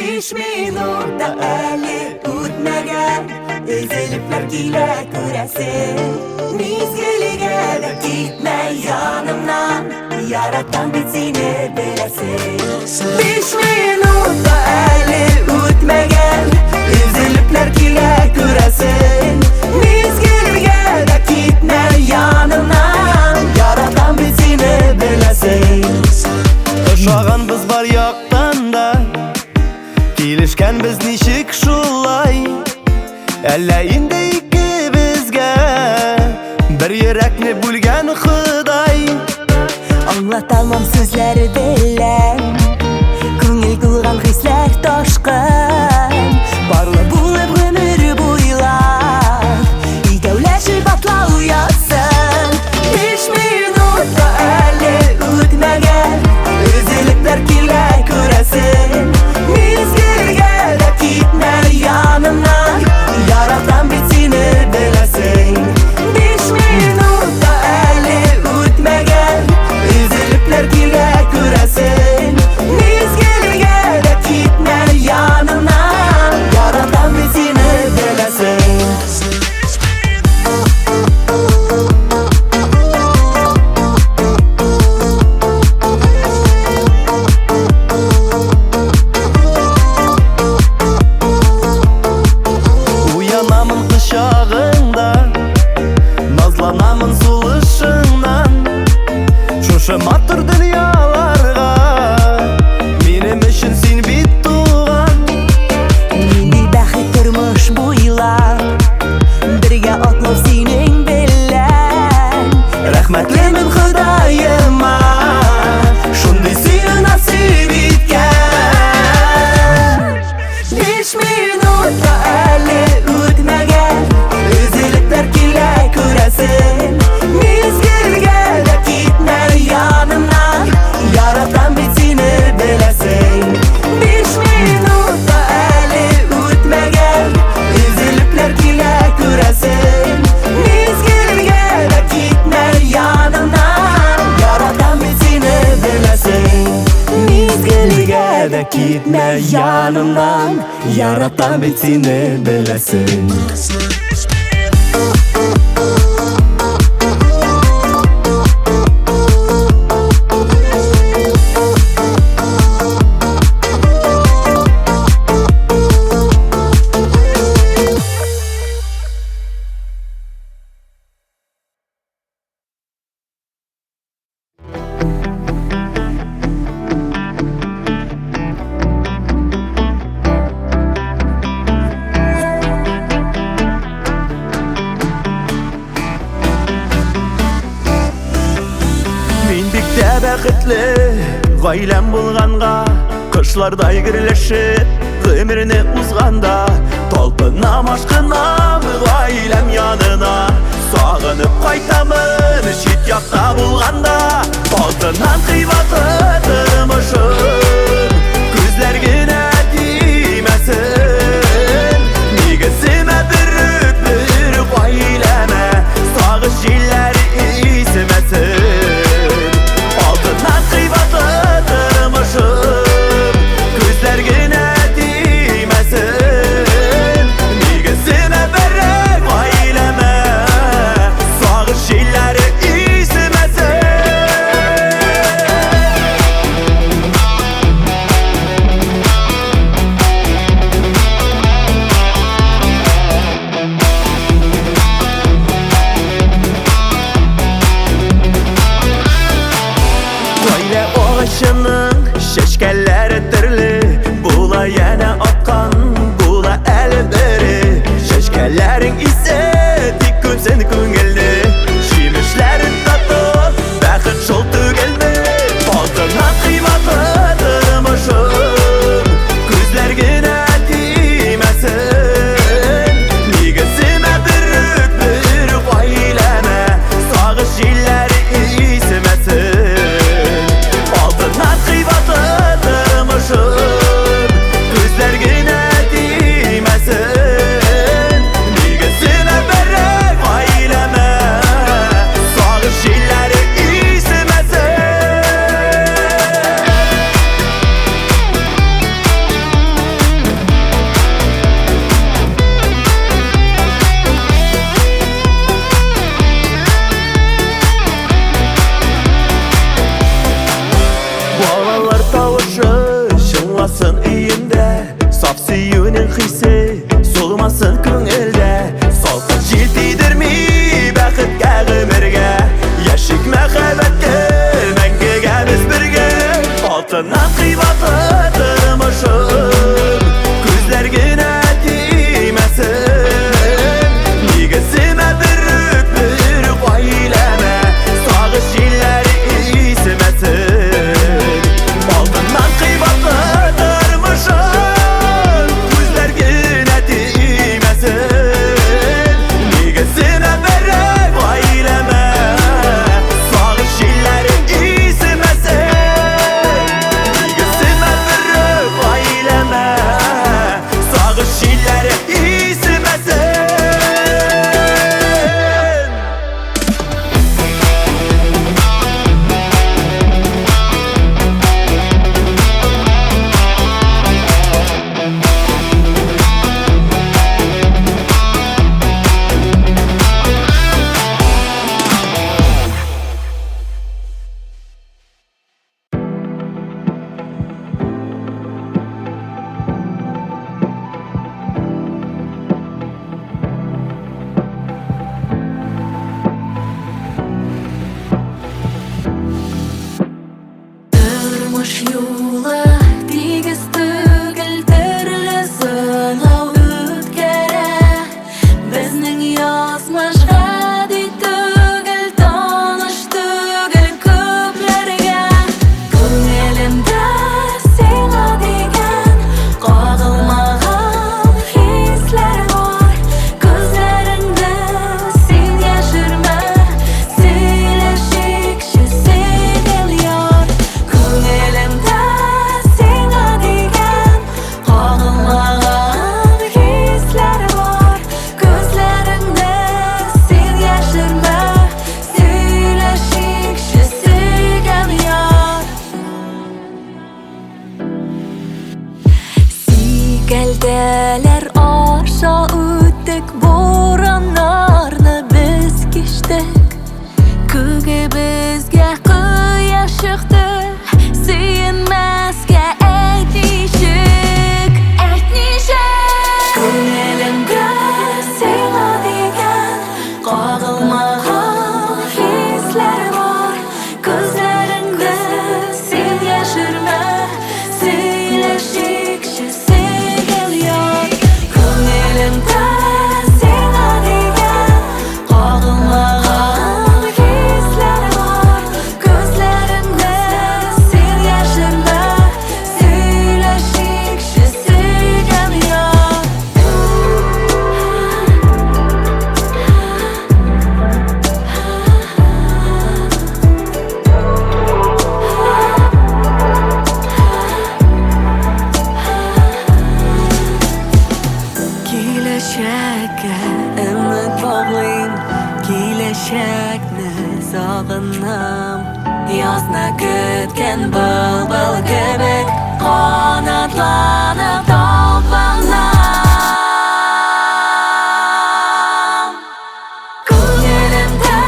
Биш минут та әле үтмәгән, Өзелепләр килә күрәсең. Мизгелгә дә китмә янымнан, Яратам бит сине, беләсең. Биш минут та әле үтмәгән, Өзелепләр килә күрәсең. Мизгелгә дә китмә янымнан, Яратам бит сине, беләсең. Ошаганбыз бар яктан да, Килешкәнбез ничек шулай. Әллә инде икебезгә бер йөрәкне бүлгән Ходай. Аңлаталмам сүзләр белән, Күңел тулган хисләр ташкын. Парлы булып гомер буйлап, Икәүләшеп атлау язсын. Биш минут та әле үтмәгән, Өзелепләр килә күрәсең. Мизгелгә дә китмә янымнан, Яратам бит сине, беләсең. Биш минут та әле үтмәгән, Өзелепләр килә күрәсең. Мизгелгә дә китмә янымнан, Яратам бит сине, беләсең. Уянамын кочагыңда, Назланамын сулышыңнан. Шушы матур дөньяларга минем өчен син бит туган. Нинди бәхет тормыш буйлап Бергә атлау синең белән. Рәхмәтлемен Ходаема, шундый сөю насыйп иткән. Биш минут та әле үтмәгән, Өзелепләр килә күрәсең. Мизгелгә дә китмә янымнан, Яратам бит сине, беләсең. Биш минут та әле үтмәгән, Өзелепләр килә күрәсең. Мизгелгә дә китмә янымнан, Яратам бит сине, беләсең. Мизгелгә дә китмә янымнан, Яратам бит сине, беләсең. Мин бик тә бәхетле гаиләм булганга, Кышлардай гөрләшеп гомерне узганда, Талпынам, ашкынам гаиләм янына, Сагынып кайтамын чит якта булганда. Алтыннан кыйбатлы тормышым, Күзләр генә тимәсен. Нигеземә берүк бер гаиләмә Сагыш җилләре исмәсен. Алтыннан кыйбатлы тормышым, Күзләр генә тимәсен. Нигеземә берүк гаиләмә Сагыш җилләре исмәсен. Онытылмасын өемдә, саф сөюнең хисе сулмасын күңелдә. Салкын җил тидерми бәхеткә гомергә. Яшик мәхәббәткә, мәңгегә без бергә. Алтыннан кыйбатлы тормышым, күзләр генә тимәсен. Нигеземә берүк бер гаиләмә, сагыш җилләре исмәсен. Алтыннан кыйбатлы тормышым, күзләр генә тимәсен. Нигеземә берүк гаиләмә, сагыш җилләре исмәсен. Нигеземә берүк гаиләмә, сагыш җилләре исмәсен. Тормыш юлы тигез түгел, төрле сынау үткәрә. Безнең язмыш гади түгел, таныш түгел күпләргә. Күңелемдә сиңа дигән кагылмаган хисләр бар. Күзләреңдә син яшермә, сөйләшикче сөйгән яр. Күңелемдә сиңа дигән кагылмаган хисләр бар. Күзләреңдә син яшермә, сөйләшикче сөйгән яр. Сикәлтәләр аша үттек, бураннарны без кичтек. Күгебезгә кояш чыкты, сөенмәскә әйт ничек, әйт ничек. Күңелемдә сиңа дигән кагылмаган хисләр бар. Күзләреңдә син яшермә, сөйләшикче сөйгән яр. Күңелемдә сиңа дигән кагылмаган хисләр бар. Күзләреңдә син яшермә, сөйләшикче сөйгән яр. Киләчәккә өмет баглыйм, киләчәкне сагынам. Язны көткән былбыл кебек канатланып талпынам. Күңелемдә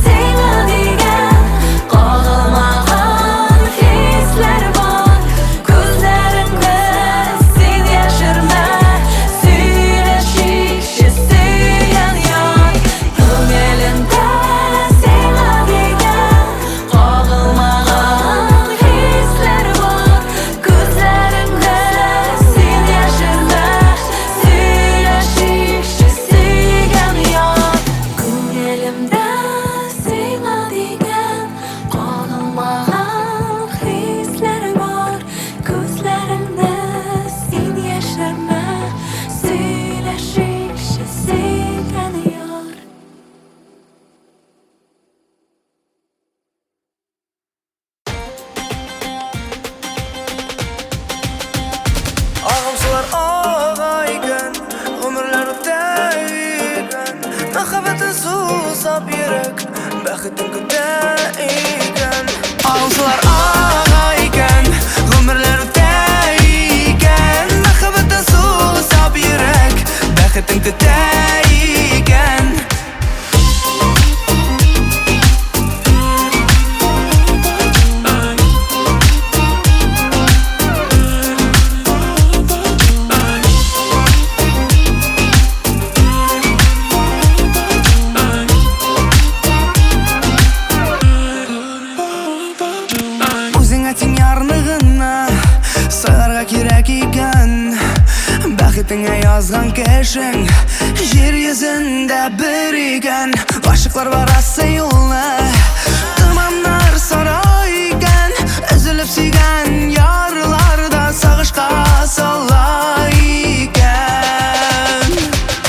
сиңа дигән кагылмаган хисләр бар. Күзләреңдә син яшермә, сөйләшикче сөйгән яр. Күңелемдә сиңа дигән кагылмаган хисләр бар. Күзләреңдә син яшермә, сөйләшикче сөйгән яр. Күңелемдә сиңа дигән кагылмаган хисләр бар. Күзләреңдә син яшермә, сөйләшикче сөйгән яр. Агымсулар ага икән, гомерләр үтә икән. Мәхәббәтен сусап йөрәк, бәхетен көтә икән. Агымсулар ага икән, гомерләр үтә икән. Мәхәббәтен сусап йөрәк, бәхетен көтә икән. кирәк икән. Бәхетеңә язган кешең җир йөзендә бер икән. Гашыклар барасы юлны томаннар сара икән. Өзелеп сөйгән ярлар да сагышка сала икән.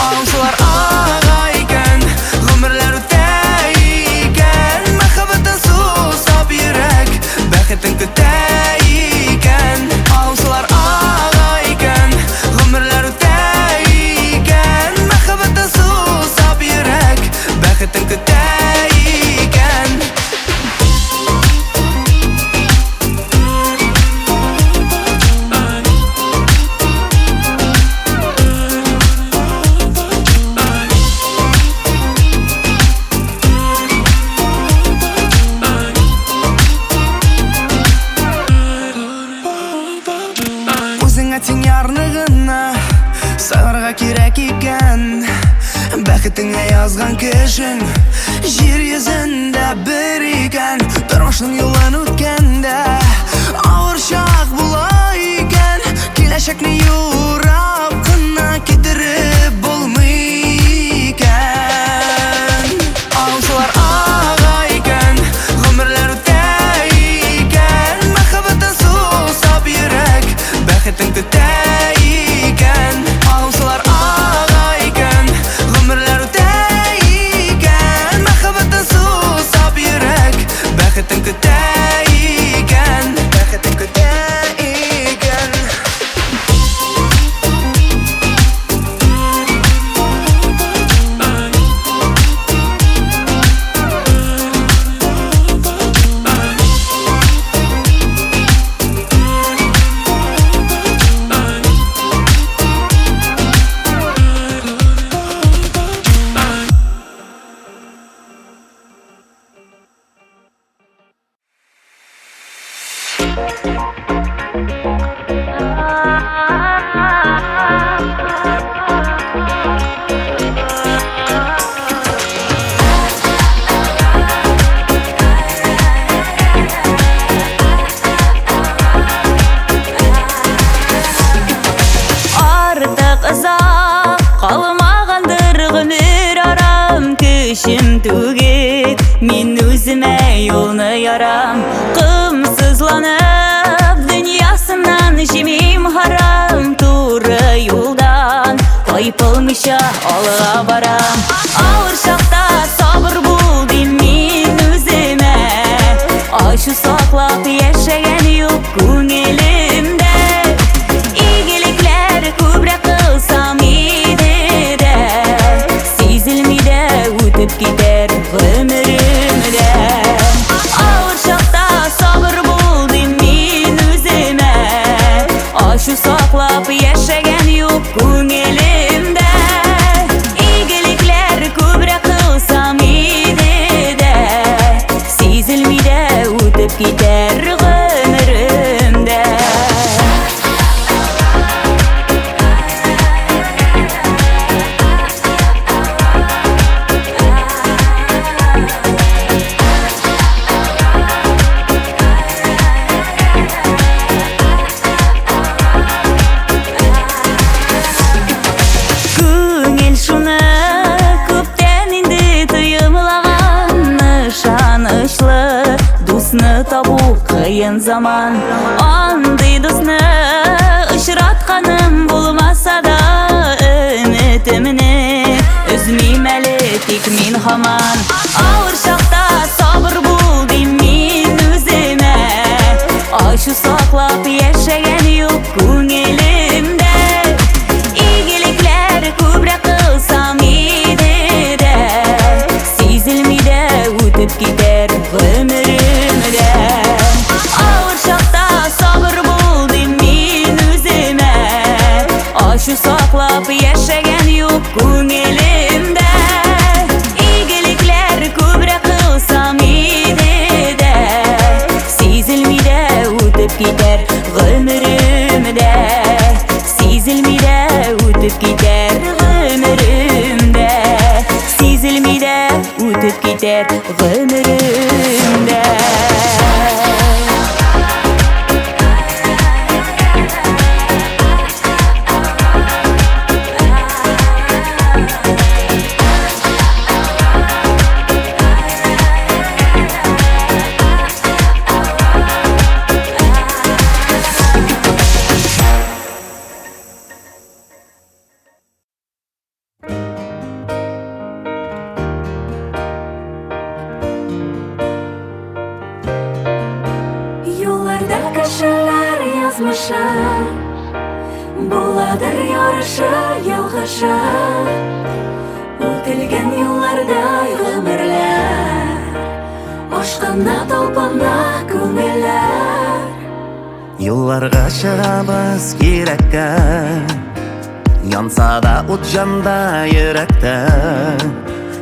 Агымсулар ага икән, гомерләр үтә икән. Мәхәббәттән сусап йөрәк бәхетен көтә икән. Агымсулар ага икән, гомерләр үтә икән. Мәхәббәттән сусап йөрәк бәхетен көтә икән. Үзеңә тиң ярны гына сайларга кирәк икән. Бәхетеңә язган кешең җир йөзендә бер икән. Тормышның юлын үткәндә авыр чак була икән. Киләчәкне юрап кына китереп булмый икән. Агымсулар ага икән, гомерләр үтә икән. Мәхәббәттән сусап йөрәк бәхетен көтә икән. Агымсулар ага икән, гомерләр үтә икән. Мәхәббәттән сусап йөрәк бәхетен көтә икән. Бәхетен көтә икән. Артык озак калмагандыр гомер арам. Көчем түгел, мин үземә юлны ярам. Комсызланып дөньясыннан җимим харам. Туры юлдан тайпылмыйча алга барам. Авыр чакта сабыр бул дим мин үземә. Ачу саклап яшәгән юк күңелемдә. Игелекләр күбрәк кылсам иде дә, сизелми дә үтеп китәр гомерем дә. Авыр чакта сабыр бул дим мин үземә. Ачу саклап яшәгән юк күңелемдә. Игелекләр күбрәк кылсам иде дә, сизелми дә үтеп китәр гомерем дә. Күңел шуны күптән инде тоемлаган. Ышанычлы дусны табу кыен заман. Андый дусны очратканым булмаса да, өметемне өзмим әле тик мин һаман. Авыр чакта сабыр бул дим мин үземә. Ачу саклап яшәгән юк күңелемдә. Игелекләр күбрәк кылсам иде дә, сизелми дә үтеп китәр гомерем дә. Авыр чакта сабыр бул дим мин үземә. Ачу саклап яшәгән юк күңелемдә. Игелекләр күбрәк кылсам иде дә, сизелми дә үтеп китәр гомерем дә. Сизелми дә үтеп китәр гомерем дә. Сизелми дә үтеп китәр гомерем дә. Буладыр ярышы, ялгышы. Үтелгән юллардай гомерләр. Ашкына, талпына күңелләр. Юлларга чыгабыз кирәккә, Янса да ут җанда, йөрәктә.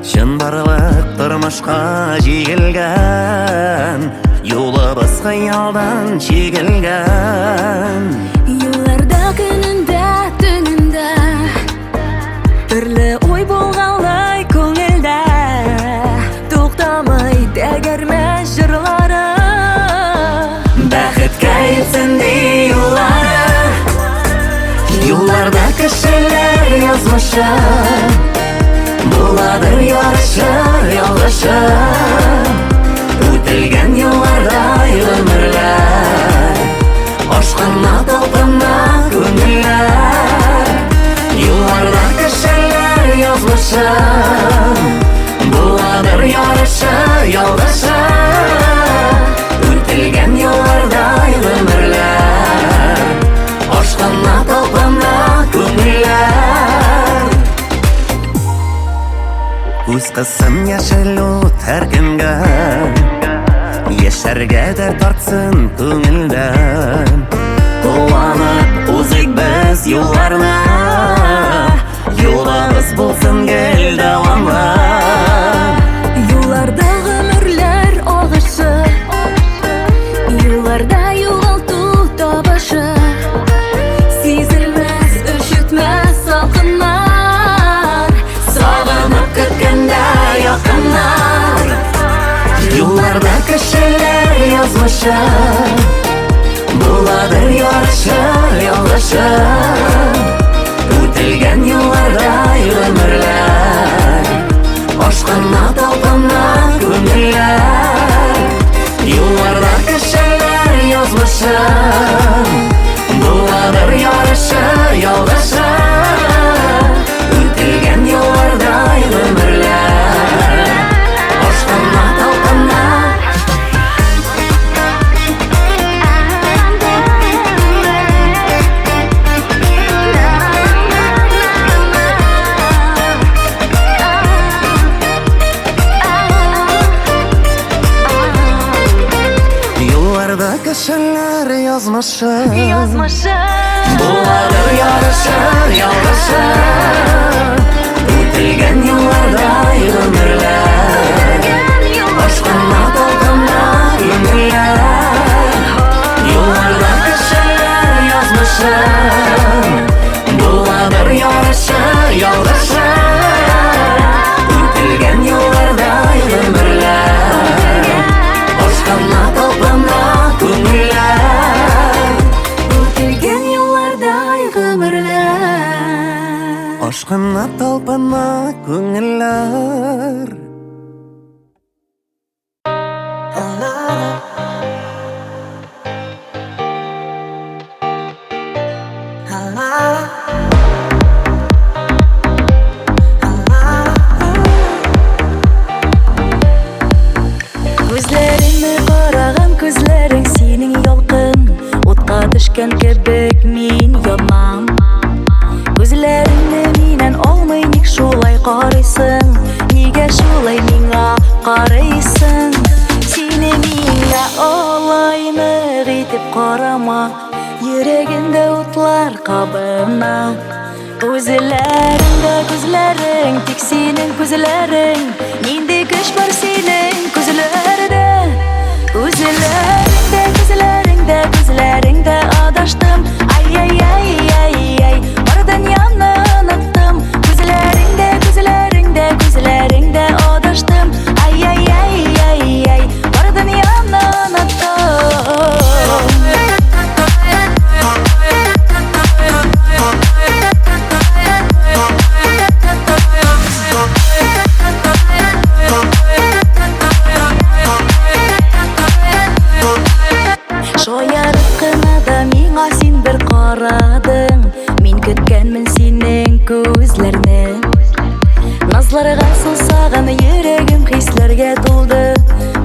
Чынбарлык тормышка җигелгән, Юлыбыз хыялдан чигелгән. Юлларда көнендә, төнендә төрле уй булганлай күңелдә. Туктамый тәгәрмәч җырлары. Бәхеткә илтсен ди юллары. Юлларда кешеләр язмышы, Буладыр ярышы, ялгышы. Үтелгән юллардай гомерләр, Ашкына, талпына күңелләр. Юлларда кешеләр язмышы, Буладыр ярышы, ялгышы. Үтелгән юллардай гомерләр, Ашкына, талпына күңелләр. Күз кыссын яшел ут һәркемгә, Яшәргә дә тартсын күңелдән. Куанып узыйк без юлларны, Юлыбыз булсын гел дәвамлы. Юлларда гомерләр агышы, юлларда югалту табышы. Сизелмәс, өшетмәс салкыннар. Сагынып көткәндә якыннар. Юлларда кешеләр язмышы, Буладыр ярышы, ялгышы. Үтелгән юллардай гомерләр, Ашкына, талпына күңелләр. Юлларда кешеләр язмышы, Буладыр ярышы, ялгышы. Үтелгән юллардай гомерләр, Ашкына, талпына. Юлларда кешеләр язмышы, Язмышы. Буладыр ярышы, ялгышы. Үтелгән юллардай гомерләр, Ашкына, талпына күңелләр. Юлларда кешеләр язмышы, Буладыр ярышы, ялгышы. Үтелгән юллардай гомерләр, Ашкына, талпына күңелләр. Үтелгән юллардай гомерләр. Ашкына, талпына күңелләр. Күзләремә караган күзләрең синең ялкын. Утка төшкән кебек мин янам. Күзләреңне миннән алмый ник шулай карыйсың? Нигә шулай миңа карыйсың? Сине миңа алай нык итеп карама. Йөрәгемдә утлар кабына. Күзләреңдә күзләрең, тик синең күзләрең. Нинди көч бар синең күзләрдә? Күзләреңдә, күзләреңдә, күзләреңдә адаштым. Ай-яй-яй-яй-яй, бар дөньяны оныттым. Күзләреңдә, күзләреңдә, күзләреңдә адаштым. Ай-яй-яй-яй-яй, бар дөньяны оныттым. Шаярып кына да миңа син бер карадың. Мин көткәнмен синең күзләрне. Назларга сусаган йөрәгем хисләргә тулды.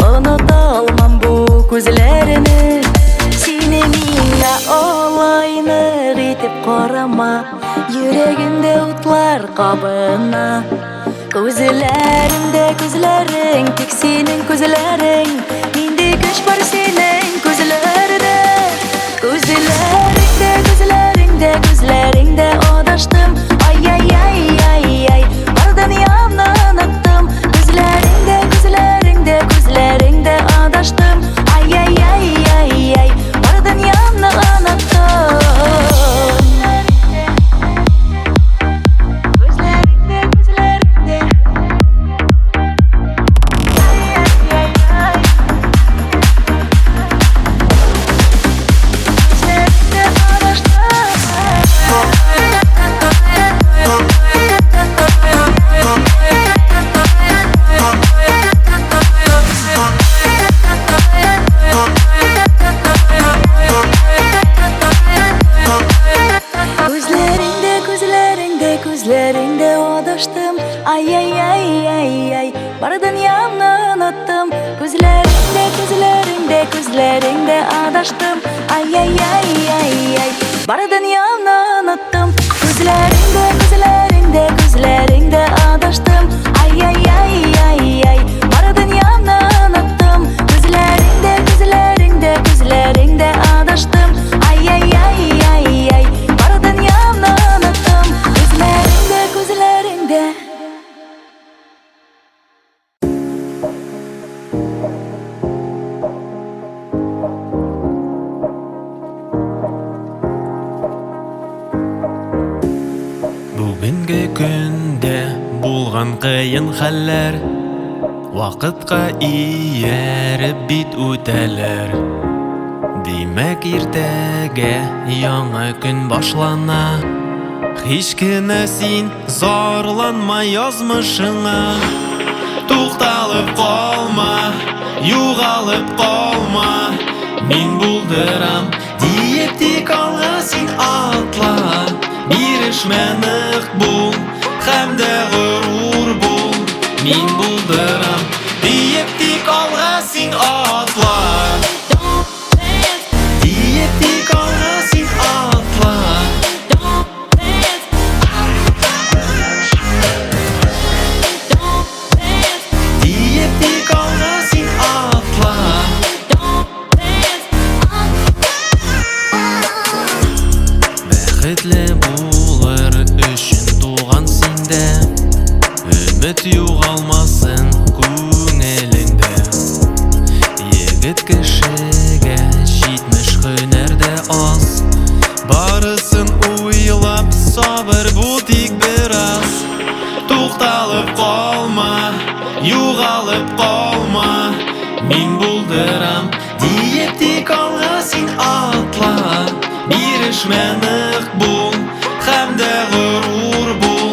Оныта алмам бу күзләрне. Сине миңа алай нык итеп карама, йөрәгемдә утлар кабына. Күзләреңдә күзләрең, тик синең күзләрең. Нинди көч бар синең күзләрдә? Күзләреңдә, күзләреңдә, күзләреңдә адаштым. Ай-яй-яй-яй-яй, бар дөньямны оныттым. Күзләреңдә, күзләреңдә, күзләреңдә адаштым. Ай-яй-яй-яй-яй, бар дөньямны оныттым. Күзләреңдә, күзләреңдә. Ай-яй-яй-яй. Күзләреңдә адаштым. Күзләреңдә, күзләреңдә, күзләреңдә адаштым. Ай-яй-яй-яй-яй, бар дөньямны оныттым. Күзләреңдә, күзләреңдә, күзләреңдә адаштым. Ай-яй-яй-яй-яй, бар дөньямны оныттым. Күзләреңдә, күзләреңдә, күзләреңдә адаштым. Ай-яй-яй-яй-яй, бар дөньямны оныттым. Күзләреңдә, күзләреңдә, күзләреңдә адаштым. Ай-яй-яй-яй-яй, бар дөньямны оныттым. Күзләреңдә, күзләреңдә. Бүгенге көндә булган кыен хәлләр вакытка ияреп бит үтәләр. Димәк, иртәгә яңа көн башлана. Һич кенә син зарланма язмышыңа. Тукталып калма, югалып калма. Мин булдырам, диеп тик алга син атла. Бирешмә, нык бул, һәм дә горур бул. Мин булдырам, диеп тик алга син атла. Диеп тик алга син атла. Диеп тик алга син атла. Бәхетле булыр өчен туган синдә, өмет югалмасын күңелеңдә. Егет кешегә 70 һөнәр дә аз. Барысын уйлап, сабыр бул тик бераз. Тукталып калма, югалып калма. Мин булдырам, диеп тик алга син атла. Бирешмә, нык бул, һәм дә горур бул.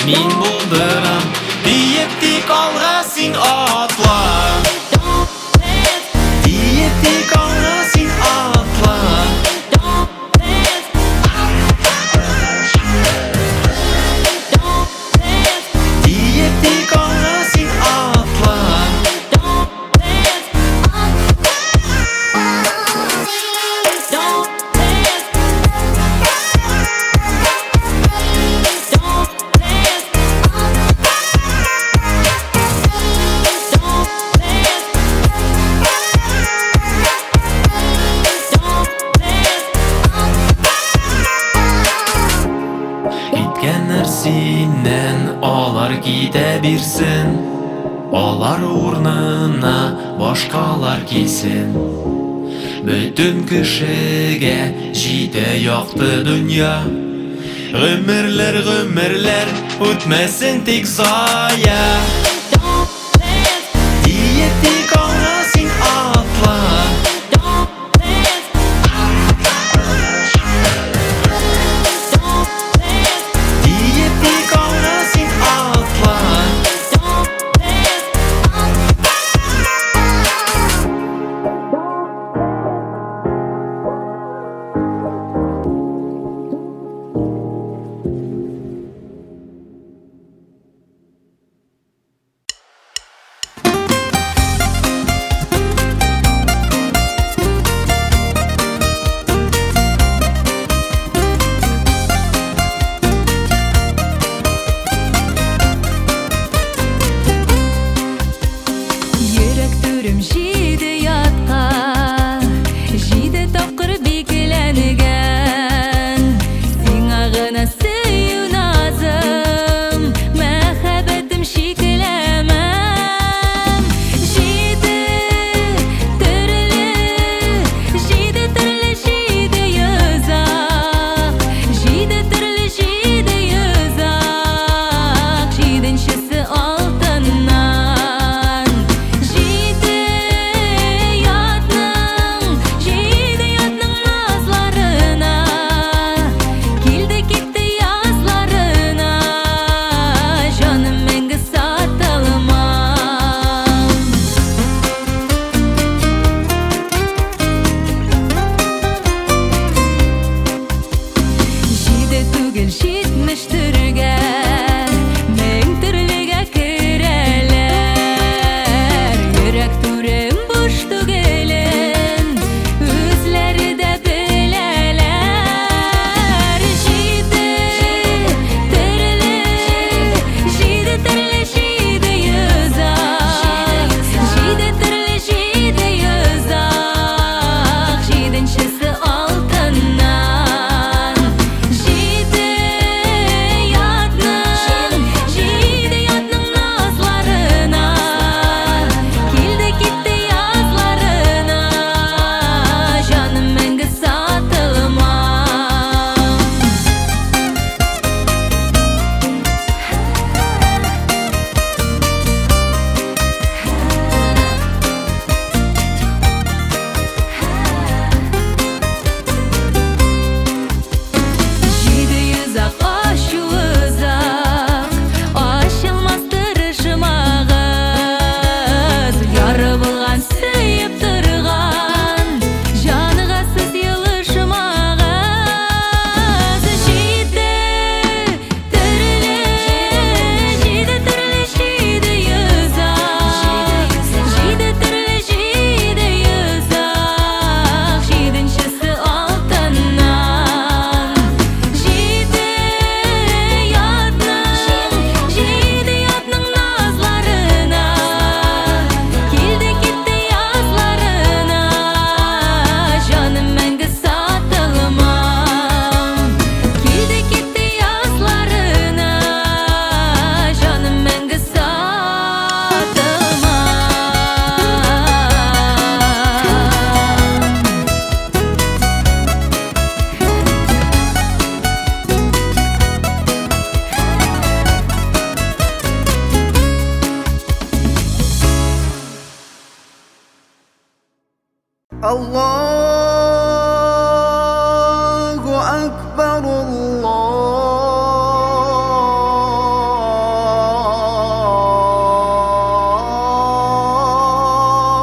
Мин булдырам, диеп тик алга син атла. Диеп тик алга син атла. Диеп тик алга син атла. Киткәннәр синнән, алар китә бирсен. Алар урынына башкалар килсен. Бөтен кешегә җитә якты дөнья. Гомерләр, гомерләр үтмәсен тик зая. Диеп тик алга син атла. Диеп тик алга син атла. түгел, 70 төргә, 1000 төрлегә керәләр. Йөрәк түрем буш түгелен үзләре дә беләләр. Җиде төрле, җиде төрле, җиде йозак, җиде төрле, җиде йозак, җиденчесе алтыннан. Җиде ятның, җиде ятның назларына, килде китте язларына, җаным мәңге сатылмам. Җиде йозак ачу озак, ачылмас тырышмагыз. Яры булган сөеп торган, җанга сез елышмагыз. Җиде төрле, җиде төрле, җиде йозак, җиде төрле, җиде йозак, җиденчесе алтыннан. Җиде ятның, җиде ятның назларына, килде китте язларына, җаным мәңге сатылмам. Килде китте язларына, җаным мәңге сатылмам. Allahu Akbar,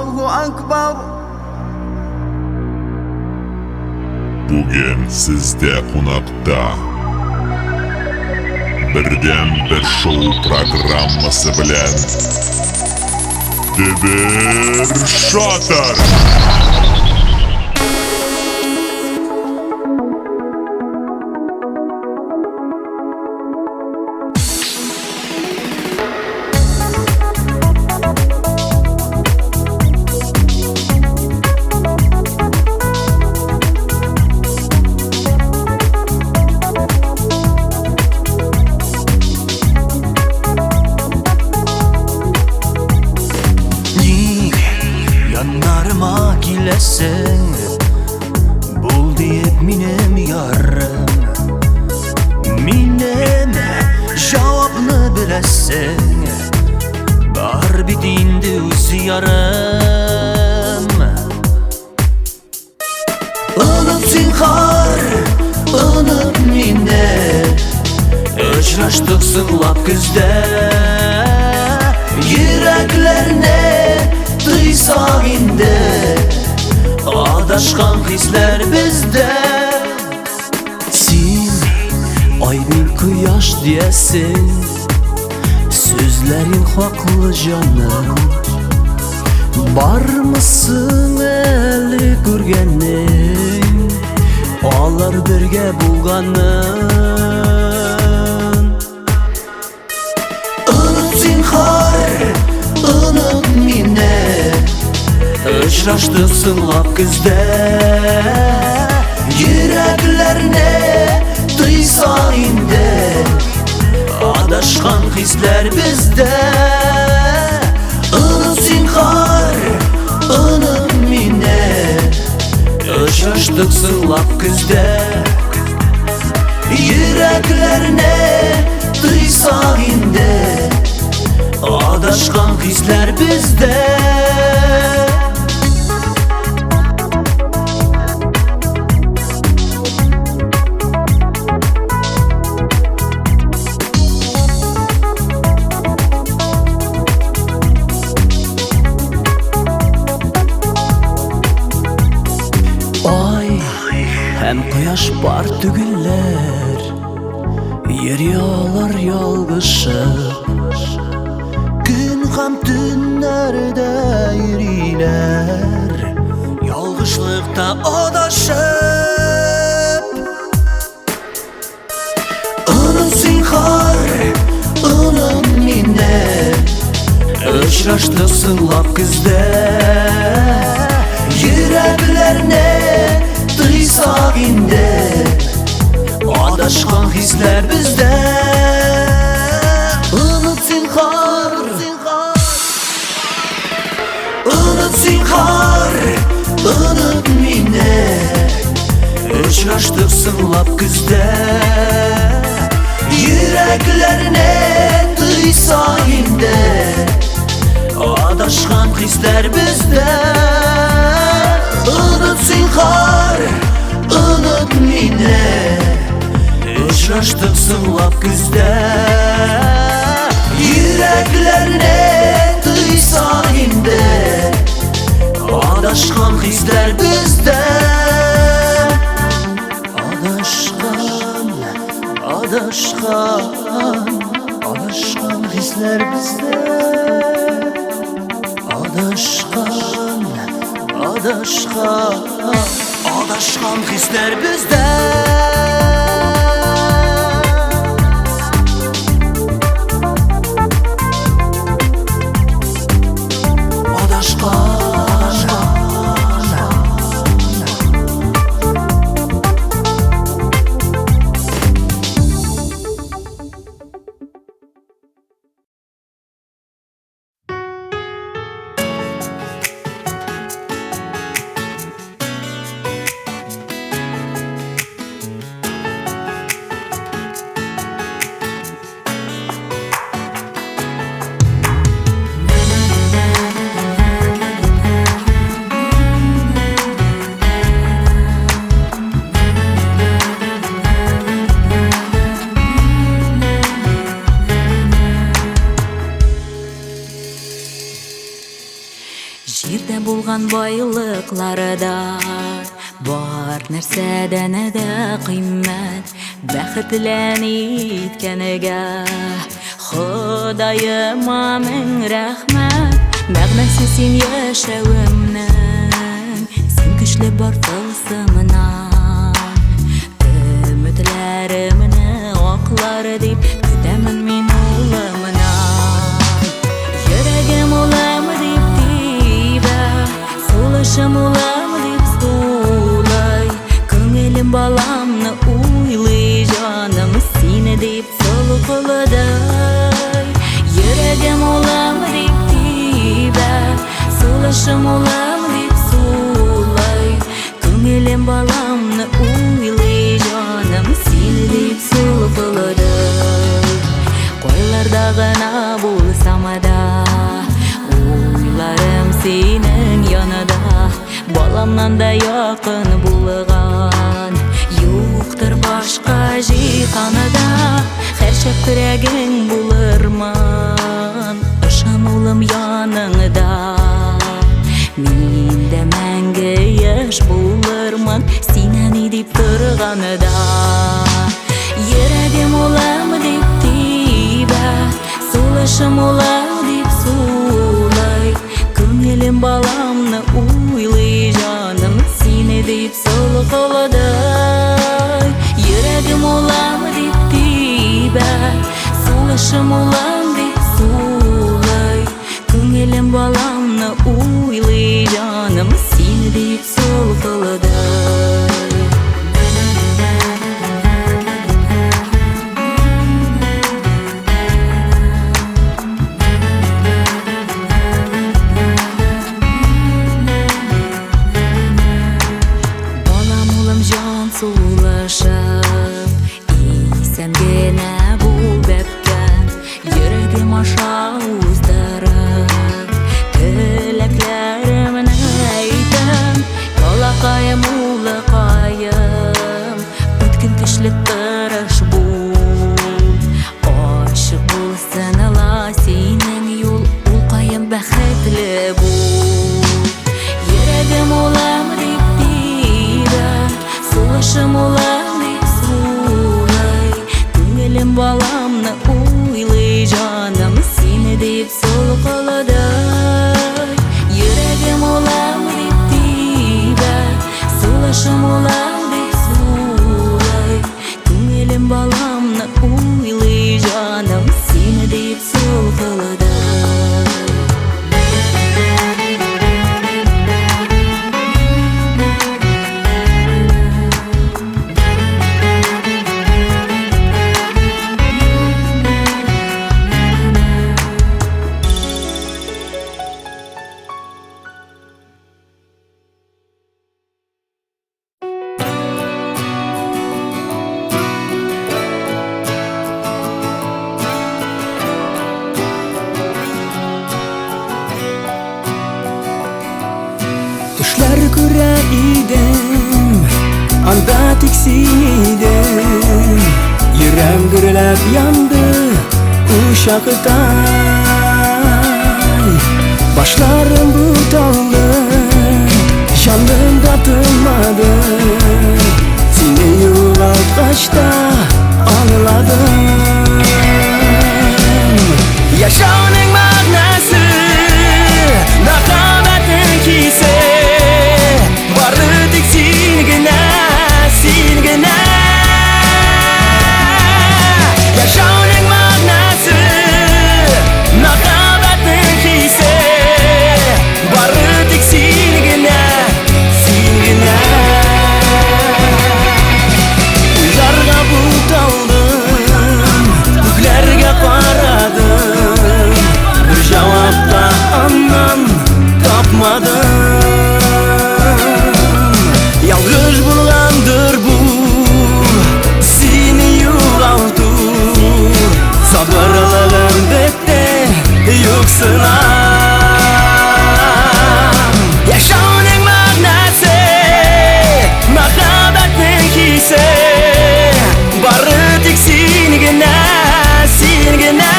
Allahu Akbar. Бүген сездә кунакта Бердәм бер шоу программасы белән Дөбер Шатыр! Ник яннарыма киләсең, бул диеп минем ярым? Минем җавапны беләсең, бар бит инде үз ярым. Оныт зинһар, оныт мине, очраштык соңлап көздә. Йөрәкләрне тойсак инде, адашкан хисләр бездә. Син ай, мин кояш диясең, сүзләрең хаклы, җаным. Бармысың әле күргәнең, алар бергә булганын? Оныт зинһар, оныт мине, очраштык соңлап көздә. Йөрәкләрне тойсак инде, адашкан хисләр бездә. Оныт зинһар, оныт мине, очраштык соңлап көздә. Йөрәкләрне тойсак инде, адашкан хисләр бездә. Ай һәм кояш бар түгелләр. Йөри алар ялгышып. Көн һәм төннәрдә йөриләр, ялгышлыкта адашып. Оныт зинһар, оныт мине, очраштык соңлап көздә. Йөрәкләрне тыйсак инде, адашкан хисләр бездә. Оныт зинһар, оныт зинһар, оныт мине, очраштык соңлап көздә. Йөрәкләрне тыйсак инде, адашкан хисләр бездә. Оныт зинһар, оныт мине, очраштык соңлап көздә. Йөрәкләрне тыйсак инде, адашкан хисләр бездә. Адашкан, адашкан, адашкан хисләр бездә. Адашкан, адашкан, адашкан хисләр бездә. Җирдә булган байлыклары да бар нәрсәдән дә кыйммәт, бәхетлән иткәнгә Ходаема мең рәхмәт. Мәгънәсе син яшәвемнең, син көчле бар тылсымына. Өметләремне аклар дип көтәмен мин улымнан. Йөрәгем улым дип тибә, сулышым улым дип сулай, күңелем баламны уйлый, җаным сине дип сулкылдай. Йөрәгем улым дип тибә, сулышым улым дип сулай, күңелем баламны уйлый, җаным сине дип сулкылдай. Кайларда гына булсам да, уйларым синең янында, баламнан да якын булган юктыр башка җиһанда. Һәрчак терәгең булырмын, ышан улым яныңда. Мин дә мәңге яшь булырмын, син әни дип торганда. Йөрәгем улым дип тибә, сулышым улым дип сулай, күңелем баламны уйлый, җаным сине дип сулкылдай. Йөрәгем улым дип тибә, сулышым улым дип сулай, күңелем баламны уйлый, җаным сине дип сулкылдай. Балам, улым, җан сулышым, исән генә бул бәбкәм. Күңелем баламны уйлый, җаным сине дип сулкылдый. Йөрәгем улау дип тибә, сулышым улау дип сулый. Күңелем баламны уйлый, җаным сине дип сулкылдый. Төшләр күрә идем, анда тик син идең. Йөрәк гөрләп янды учактай. Башларым буталды, җаным да тынмады. Сине югалткач та аңладым. Яшәүнең мәгънәсе, мәхәббәтнең хисе, бары тик син генә, син генә. Яшәүнең мәгънәсе, мәхәббәтнең хисе, бары тик син генә, син генә. Уйларга буталдым, күкләргә карадым, бер җавап та аннан тапмадым. Ялгыш булгандыр бу, сине югалту. Сабырлыгым бетте, юксынам. Яшәүнең мәгънәсе, мәхәббәтнең хисе, бары тик син генә, син генә.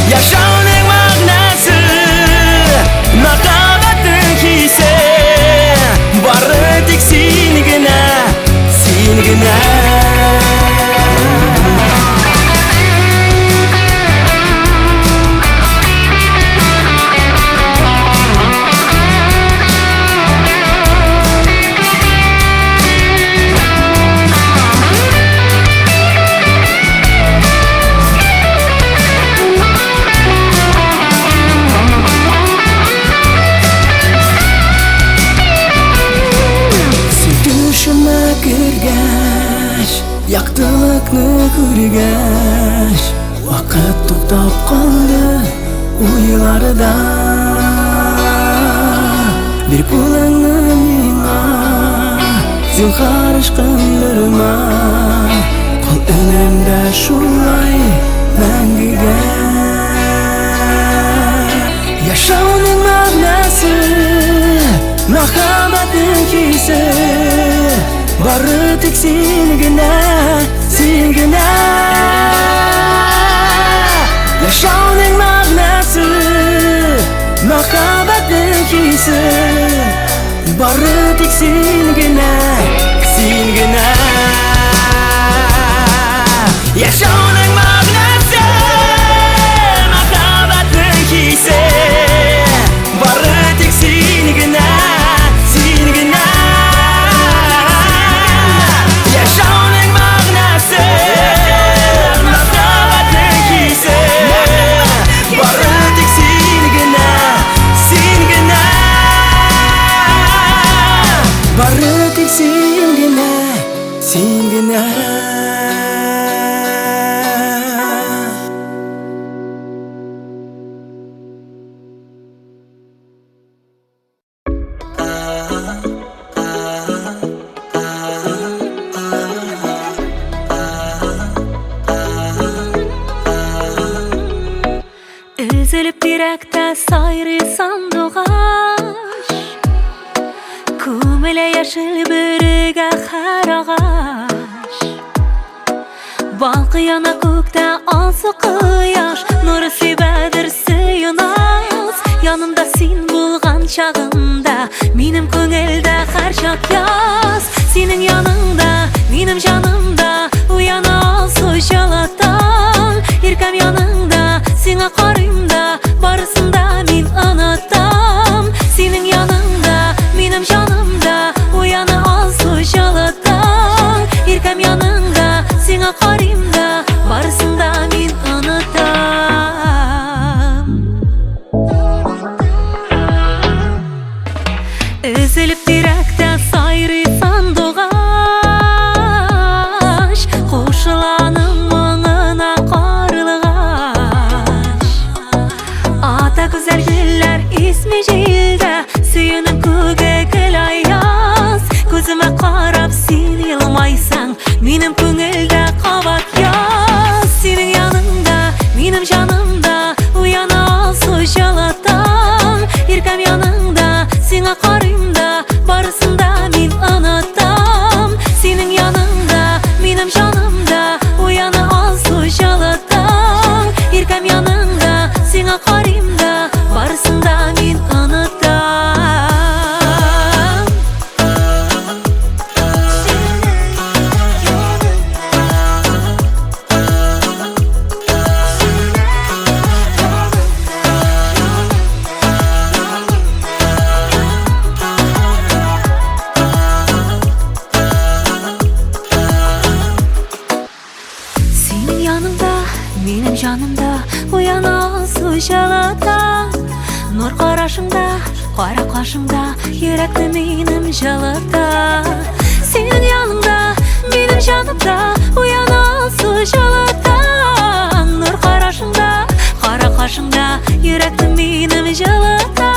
Яшәүнең мәгънәсе, мәхәббәтнең хисе, бары тик син генә, син генә. Син төшемә кергәч, яктылыкны күргәч, вакыт туктап калды уйларда. Бир кулыңны миңа, зинһар ычкындырма, кал өнемдә шулай мәңгегә. Яшәүнең мәгънәсе, мәхәббәтнең хисе, бары тик син генә, син генә. Яшәүнең мәгънәсе, мәхәббәтнең хисе, бары тик син генә, син генә. Яшәүнең мәгънәсе, мәхәббәтнең хисе, бары тик син генә, син генә. Яшәүнең мәгънәсе, мәхәббәтнең хисе, бары тик син генә, син генә. Бары тик син генә, син генә. Өзелеп тирәктә сайрый сандугач, Күмелә яшел бөрегә һәр агач. Балкый яна күктә алсу кояш, Нур сибәдер сөюназ. Янымда син булган чагында, минем күңелдә һәрчак яз. Синең яныңда, минем җанымда җылы таң. Иркәм яныңда, сиңа карыйм да, барысын да мин онытам. Синең яныңда, минем җанымда уяна алсу җылы таң. Иркәм яныңда, сиңа карыйм да, барысын да мин онытам. Өзелеп тирәктә сайрый сандугач, кушыла аның моңына карлыгач. Ата гүзәл гөлләр исми җилдә, сөюнең күге гел аяз. Күземә карап син елмайсаң, минем күңелдә кабат яз. Синең яныңда, минем җанымда уяна алсу җылы таң. Иркәм яныңда, сиңа карыйм да, барысын да мин онытам. Синең яныңда, минем җанымда уяна алсу җылы таң. Иркәм яныңда, сиңа карыйм да, барысын да мин онытам. Синең яныңда, минем җанымда уяна алсу җылы таң. Нур карашыңда, кара кашыңда йөрәкне минем җылыта. Синең яныңда, минем җанымда уяна алсу җылы таң. Нур карашыңда, кара кашыңда йөрәкне минем җылыта.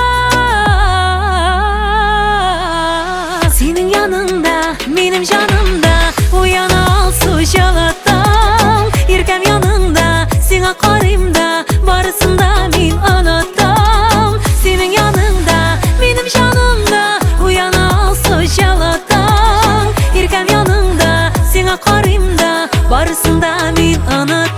Синең яныңда, минем җанымда уяна алсу җылы таң. Иркәм яныңда, сиңа карыйм да, барысын да мин онытам. Синең яныңда, минем җанымда уяна алсу җылы таң. Иркәм яныңда, сиңа карыйм да, барысын да мин онытам.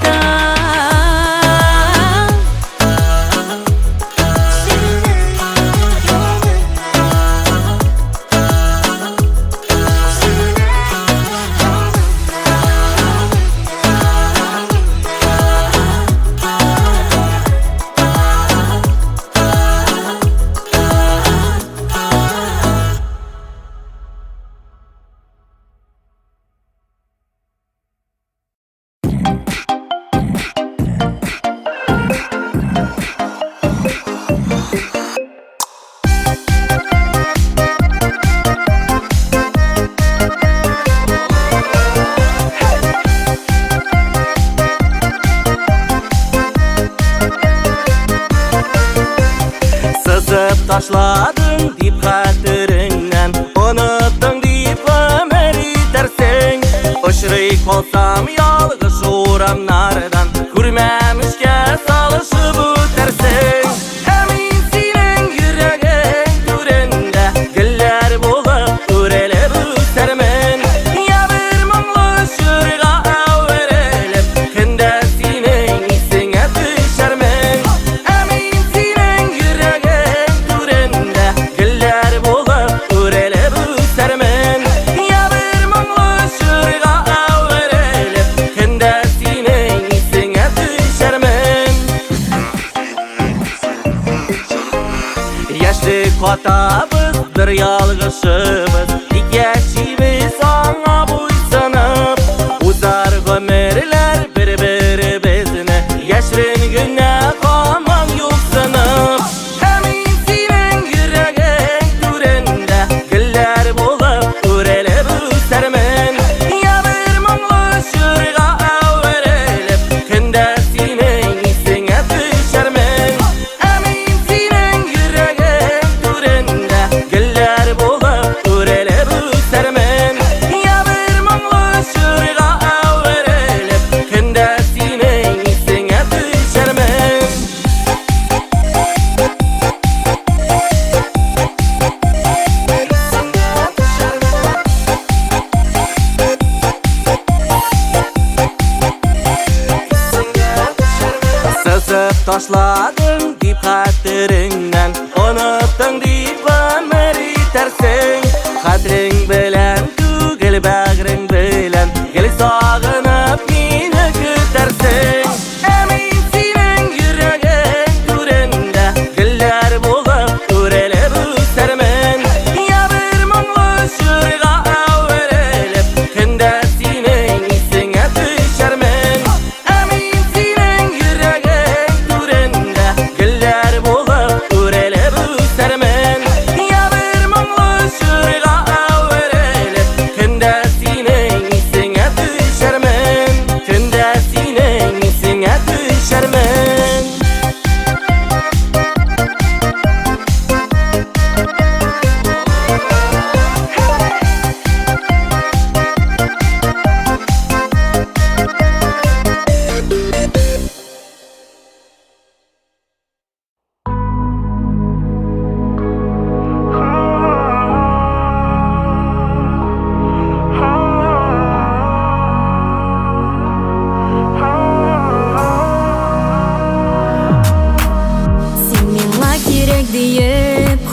Сызып ташладың дип хәтереңнән, оныттың дип гомер итәрсең. Очрый калсам ялгыш урамнардан, күрмәмешкә салышып үтәрсең. Ә мин синең йөрәгең түрендә гөлләр булып үрелеп үсәрмен. Я бер моңлы җырга әверелеп, көндә синең исеңә төшәрмен. Ә мин синең йөрәгең түрендә гөлләр булып үрелеп үсәрмен. Я бер моңлы җырга әверелеп, көндә синең исеңә төшәрмен. Яшьлек хатабыз, бер ялгышыбыз, тик яшибез аңа буйсынып. Узар гомерләр бер-беребезне яшерен генә һаман юксынып. Ә мин синең йөрәгең түрендә гөлләр булып үрелеп үсәрмен. Я бер моңлы җырга әверелеп, көндә синең исеңә төшәрмен. Ә мин синең йөрәгең түрендә гөлләр булып үрелеп үсәрмен. Я бер моңлы җырга әверелеп, көндә синең исеңә төшәрмен. Сызып ташладың дип хәтереңнән, оныттың дип гомер итәрсең. Хәтерең белән түгел, бәгърең белән гел сагынып мине.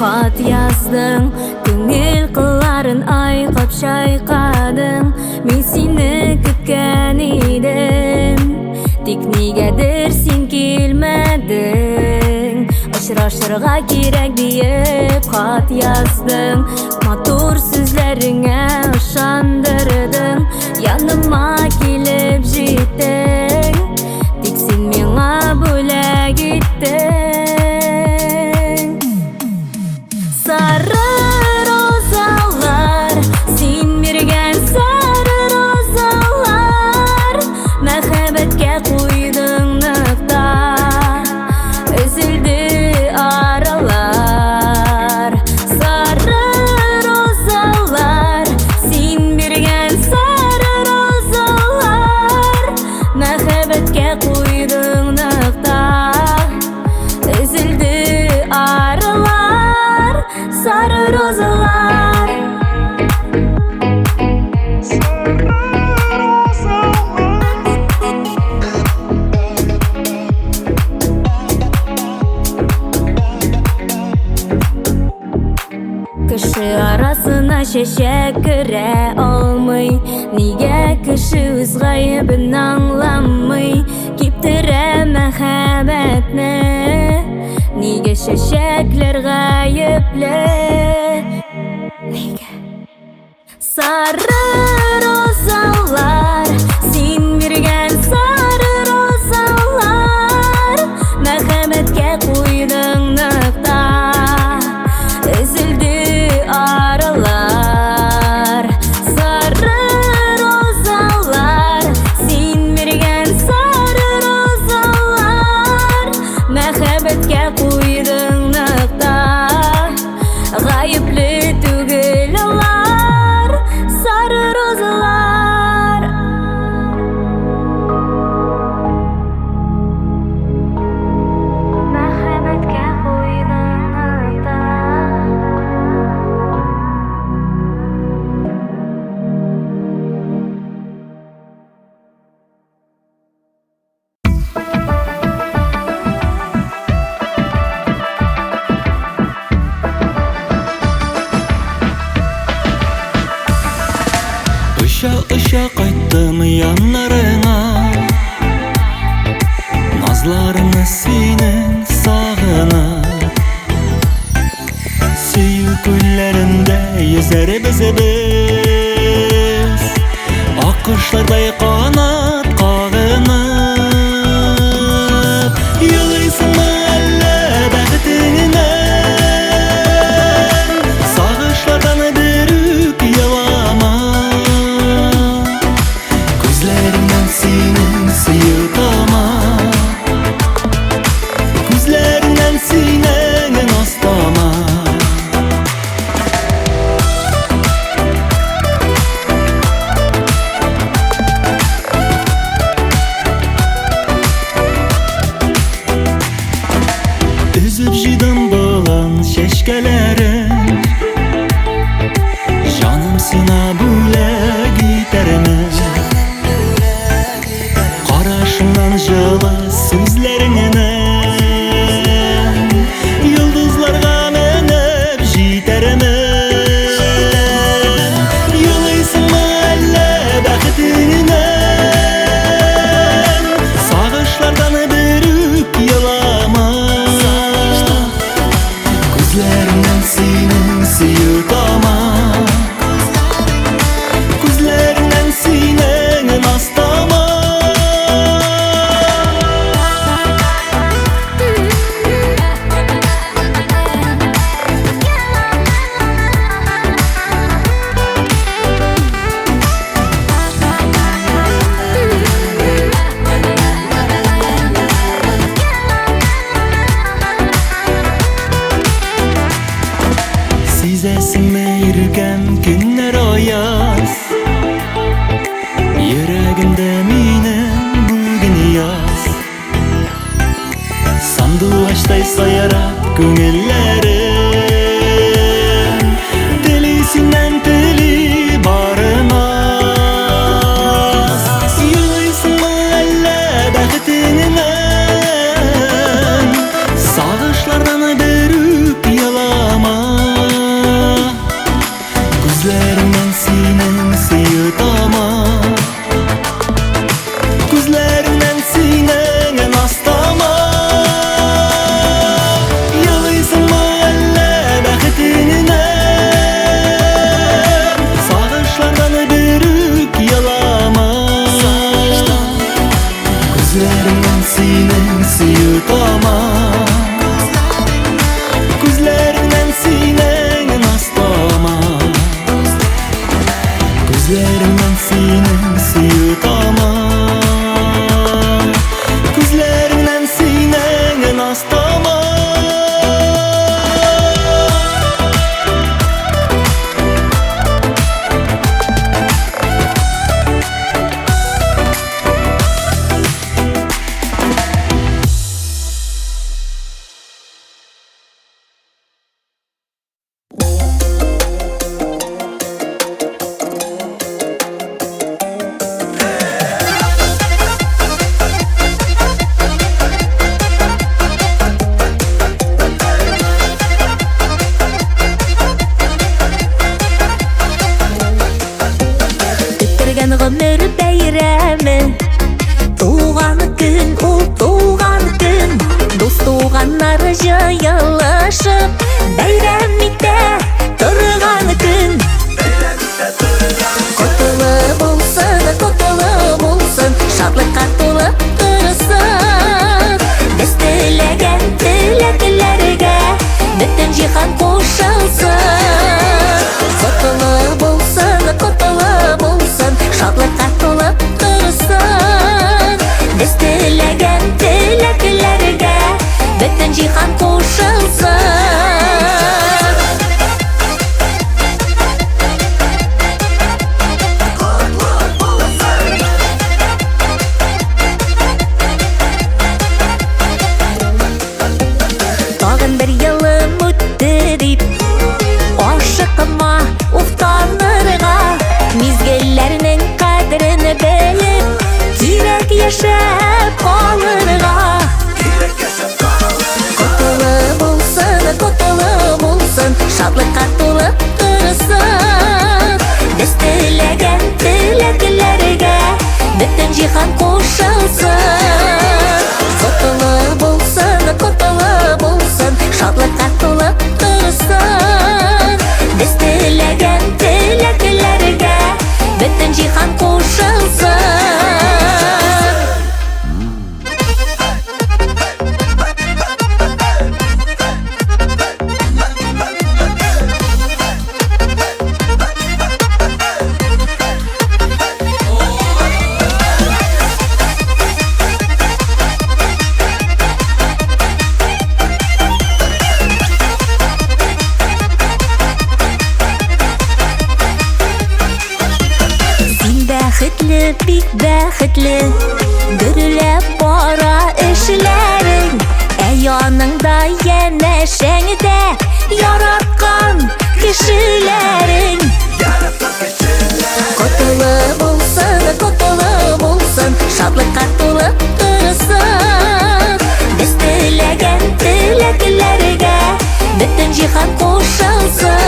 хат яздың, күңел кылларын айкап чайкадың. Мин сине көткән идем, тик нигәдер син килмәдең. Очрашырга кирәк диеп хат яздың, матур сүзләреңә ышандырдың. Яныма килеп җиттең, тик син миңа бүләк иттең. Сары розалар, син биргән сары розалар, мәхәббәткә куйдың нокта, өзелде аралар. Сары розалар, син биргән сары розалар, мәхәббәткә куйдың нокта, өзелде аралар. Сары розалар. Кеше арасына чәчәк керә алмый, нигә кеше үз гаебен аңламый? Киптерә мәхәббәтне, нигә чәчәкләр гаепле? Нигә? Сары розалар, син биргән сары розалар, мәхәббәткә куйдың нокта, өзелде аралар. Сары розалар, син биргән сары розалар, мәхәббәткә куйдың нокта, гаепле түгел алар. Сары розалар. Мәхәббәткә куйдың нокта. Оча-оча кайттым яннарыңа, назларыңны синең сагынып. Сөю күлләрендә йөзәрбез без, аккошлардай канат кагынып. Елыйсыңмы әллә бәхетеңнән, сагышлардан берүк елама. Күзләреңнән синең сөю тама, күзләреңнән синең наз тама. Өзеп җыйдым болын чәчкәләрен, җаным сиңа бүләк итәрмен. Карашыңнан җылы сүзләреңнән йолдызларга менеп җитәрмен. Елыйсыңмы әллә бәхетеңнән, сагышлардан берүк елама. Күзләреңнән синең сөю тама, күзләреңнән синең наз тама. Сизәсеңме, иркәм, көннәр аяз, йөрәгемдә минем бүген яз. Сандугачтай сайрап күңелләрем, тели синнән, тели барына. Елыйсыңмы әллә бәхетеңнән, сагышлардан берүк елама. синең сөю тама. Күзләреңнән синең наз тама. Күзләреңнән синең сөю тама. Күзләреңнән синең наз тама. Көттергән гомер бәйрәме, туган көн ул, туган көн. Дус туганнар җыелышып бәйрәм итә торган көн. Котлы булсын, котлы булсын, шатлыкка тулы торсын. Без теләгән теләкләргә бөтен җиһан кушылсын. Котлы булсын, котлы булсын, шатлыкка тулы торсын. Без теләгән теләкләргә бөтен җиһан кушылсын. Тагын бер елым үтте дип ашыкма уфтанырга. Мизгелләрнең кадерен белеп кирәк яшәп калырга. Котлы булсын, котлы булсын, шатлыкка тулы торсын. Без теләгән теләкләргә бөтен җиһан кушылсын. Котлы булсын, котлы булсын, шатлыкка тулы торсын. Без теләгән теләкләргә бөтен җиһан кушылсын. Син бәхетле, бик бәхетле, гөрләп бара эшләрең. Ә яныңда, янәшәңдә яраткан кешеләрең. Котлы булсын, котлы булсын, шатлыкка тулы торсын. Без теләгән теләкләргә бөтен җиһан кушылсын.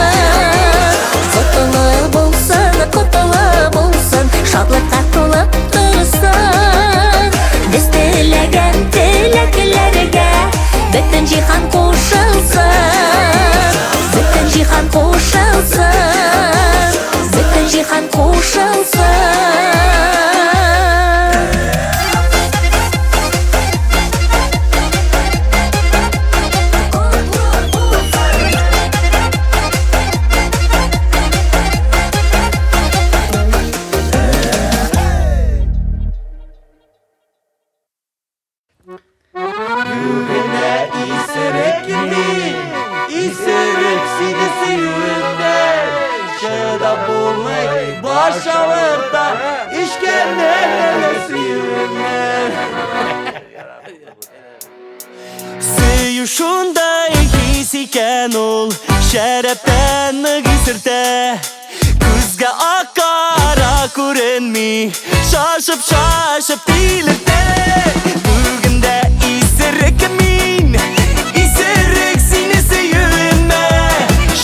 Котлы булсын, котлы булсын, шатлыкка тулы торсын. Без теләгән теләкләргә бөтен җиһан кушылсын. Бөтен җиһан кушылсын. Бөтен җиһан кушылсын. Исерек мин, исерек сине сөюемнән. Чыдап булмый, баш авырта, эчкәннән әле сөюемнән. Сөю шундай хис икән ул, шәрәптән нык исертә. Күзгә ак кара күренми, шашып-шашып тилертә. Бүген дә исерек мин, исерек сине сөюемә.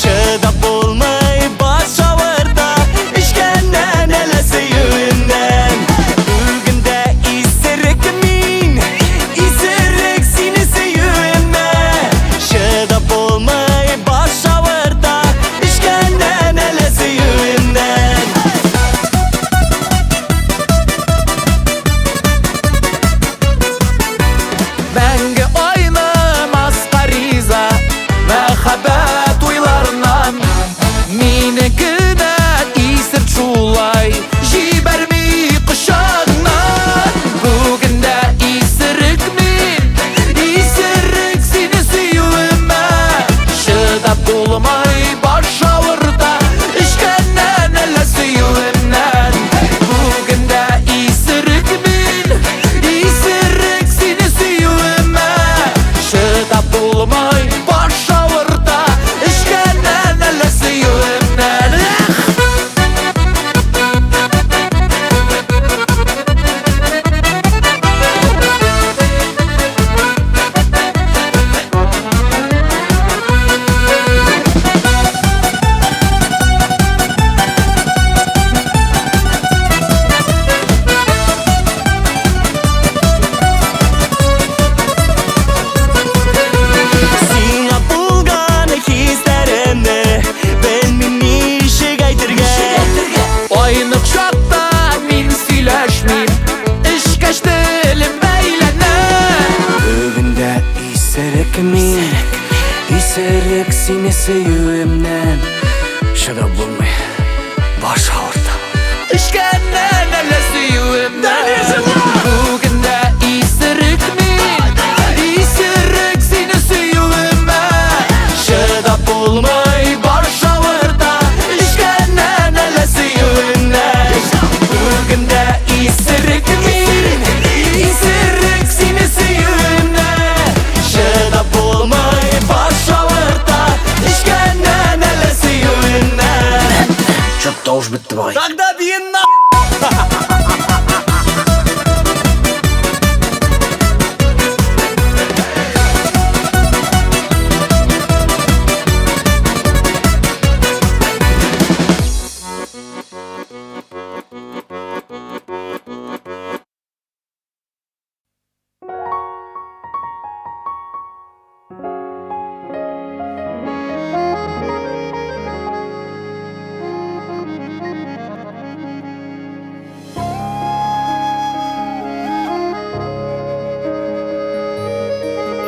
Чыдап булмый, баш авырта, эчкәннән әле сөюемнән. Бүген дә исерек мин, исерек сине сөюемә. Чыдап булмый, баш авырта, эчкәннән әле сөюемнән. сөюемнән. Чыдап булмый, баш авырта. Эчкәннән әллә сөюемнән. Бүген дә исерек мин, исерек сине сөюемә. Чыдап булмый, баш авырта. Эчкәннән әллә сөюемнән. Бүген дә исерек мин, исерек сине сөюемә. Чыдап булмый, баш авырта. Эчкәннән әллә сөюемнән. Чё тавыш бетте бугай. Тогда бие на.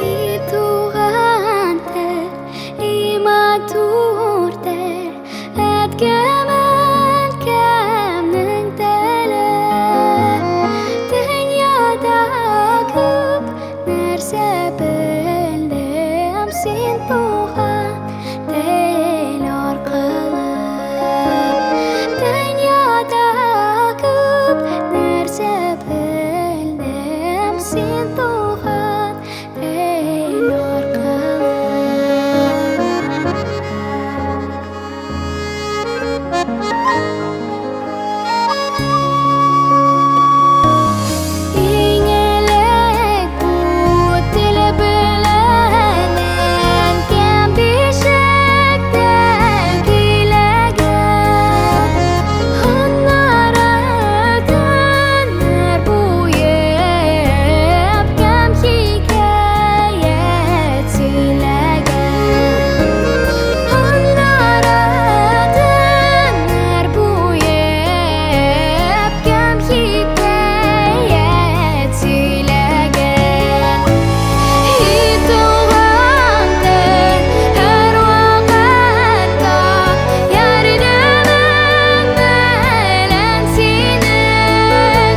И туган тел, и матур тел, әткәм, әнкәмнең теле. Дөньяда күп нәрсә белдем син туган тел аркылы. Дөньяда күп нәрсә белдем син туган тел аркылы. Иң элек бу тел белән әнкәм бишектә көйләгән. Аннары көннәр буе әбкәм хикәят сөйләгән. Аннары төннәр буе әбкәм хикәят сөйләгән. И туган тел, һәрвакытта ярдәмең белән синең.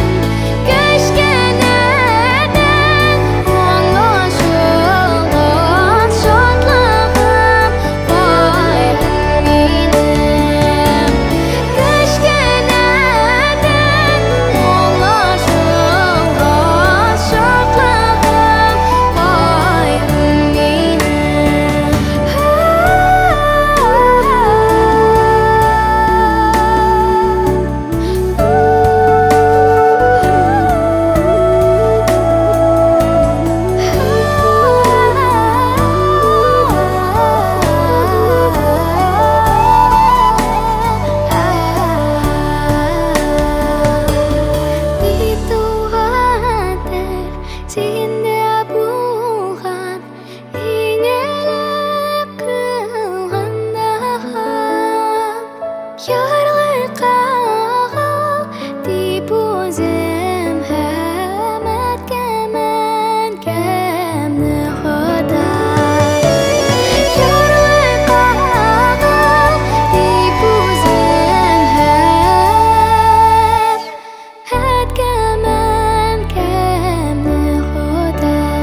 Кечкенәдән аңлашылган шатлыгым, кайгым минем. Кечкенәдән аңлашылган шатлыгым, кайгым минем. И туган тел, синдә булган иң элек кылган Ярлыкагыл дип үзем һәм әткәм, әнкәмне Ходай. Ярлыкагыл дип үзем һәм әткәм, әнкәмне Ходай.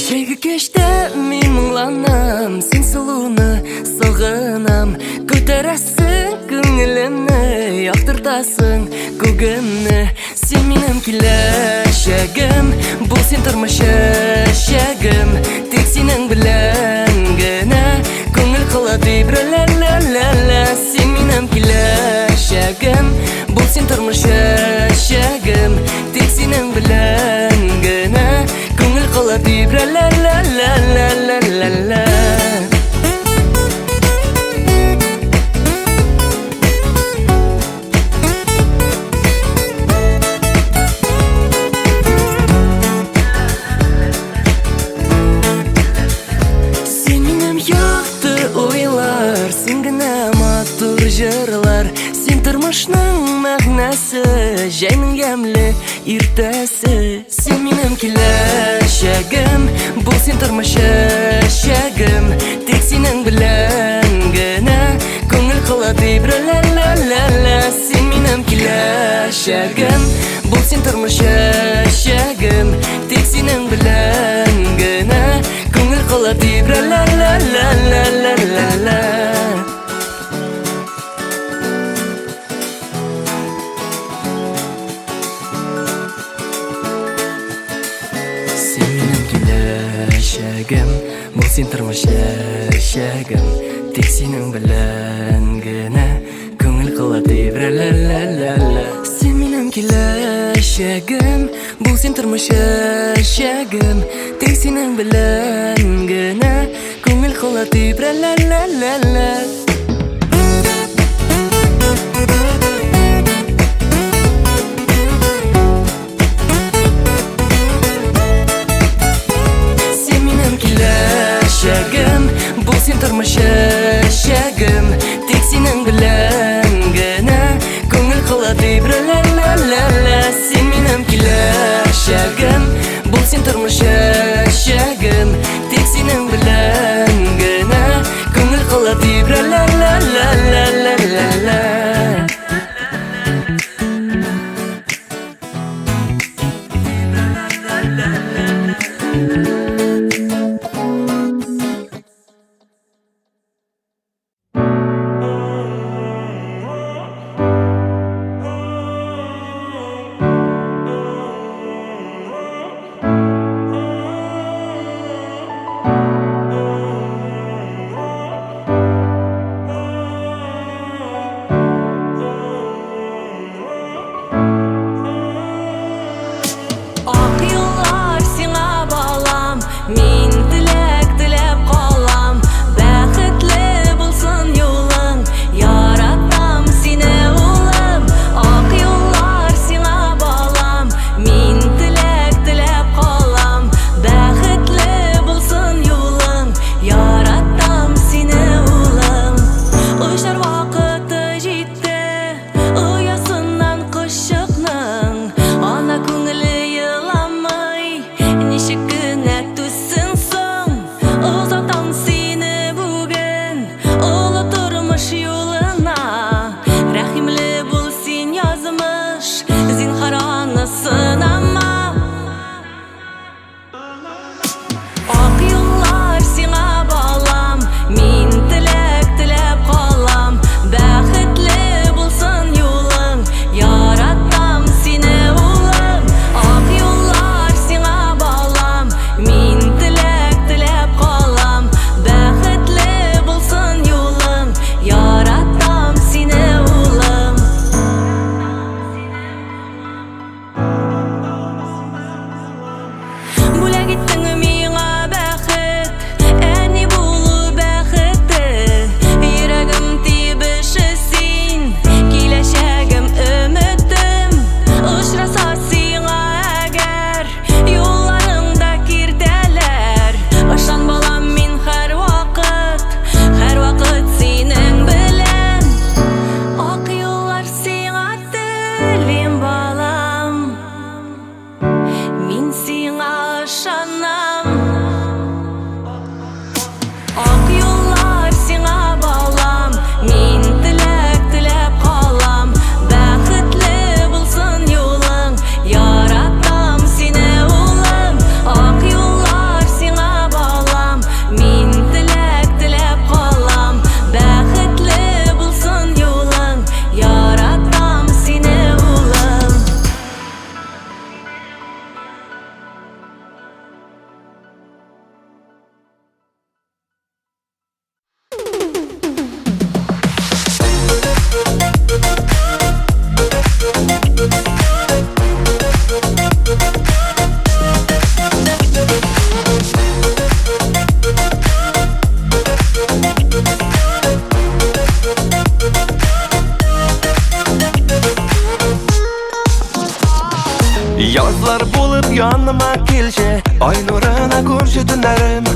Җәйге кичтә мин моңланам, син сылуны сагынам. Күтәрәсең күңелемне, яктыртасың күгемне. Син минем киләчәгем, бул син тормыш чәчәгем. Тик синең белән генә күңел кыла тибрәлә-лә-лә-лә. Син минем киләчәгем, бул син тормыш чәчәгем. Тик синең белән генә күңел кыла тибрәлә-лә-лә-лә-лә-лә. җырлар. Син тормышның мәгънәсе, җәйнең ямьле иртәсе. Син минем киләчәгем, бул син тормыш чәчәгем. Тик синең белән генә күңел кала тибрәлә-лә-лә-лә. Син минем киләчәгем, бул син тормыш чәчәгем. Тик синең белән генә күңел кала тибрәлә-лә-лә-лә-лә-лә. Син минем киләчәгем, бул син тормыш чәчәгем. Тик синең белән генә күңел кала тибрәлә-лә-лә-лә. Син минем киләчәгем, бул син тормыш чәчәгем. Тик синең белән генә күңел кала тибрәлә-лә-лә-лә. Син минем киләчәгем, бул син тормыш чәчәгем. Тик синең белән генә күңел кала тибрәлә-лә-лә-лә. Син минем киләчәгем, бул син тормыш чәчәгем. Тик синең белән генә күңел кала тибрәлә-лә-лә-лә-лә-лә. Ак юллар сиңа, балам, мин теләк теләп калам. Бәхетле булсын юлың, яратам сине, улым. Ак юллар сиңа, балам, мин теләк теләп калам. Бәхетле булсын юлың, яратам сине, улым. Очар вакыты җитте, оясыннан кошчыкның. Ана күңеле еламый, ничек кенә түзсен соң? Озатам сине бүген олы тормыш юлына. Рәхимле бул син, язмыш, зинһар аны сынама. Ак юллар сиңа, балам, мин теләк теләп калам. Бәхетле булсын юлың, яратам сине, улым. Ак юллар сиңа, балам, мин теләк теләп калам. Бәхетле булсын юлың, яратам сине, улым. Бүләк иттең миңа бәхет, әни булу бәхете. Йөрәгем тибеше син, киләчәгем өметем. Очраса сиңа әгәр юлларыңда киртәләр, ышан, балам, мин һәрвакыт, һәрвакыт синең белән. Ак юллар сиңа телим, балам, мин сиңа ышанам. Ак юллар сиңа, балам, мин теләк теләп калам. Бәхетле булсын юлың, яратам сине, улым. Ак юллар сиңа, балам, мин теләк теләп калам. Бәхетле булсын юлың, яратам сине, улым. Язлар булып яныма килче, Ай нурына күмче төннәрем.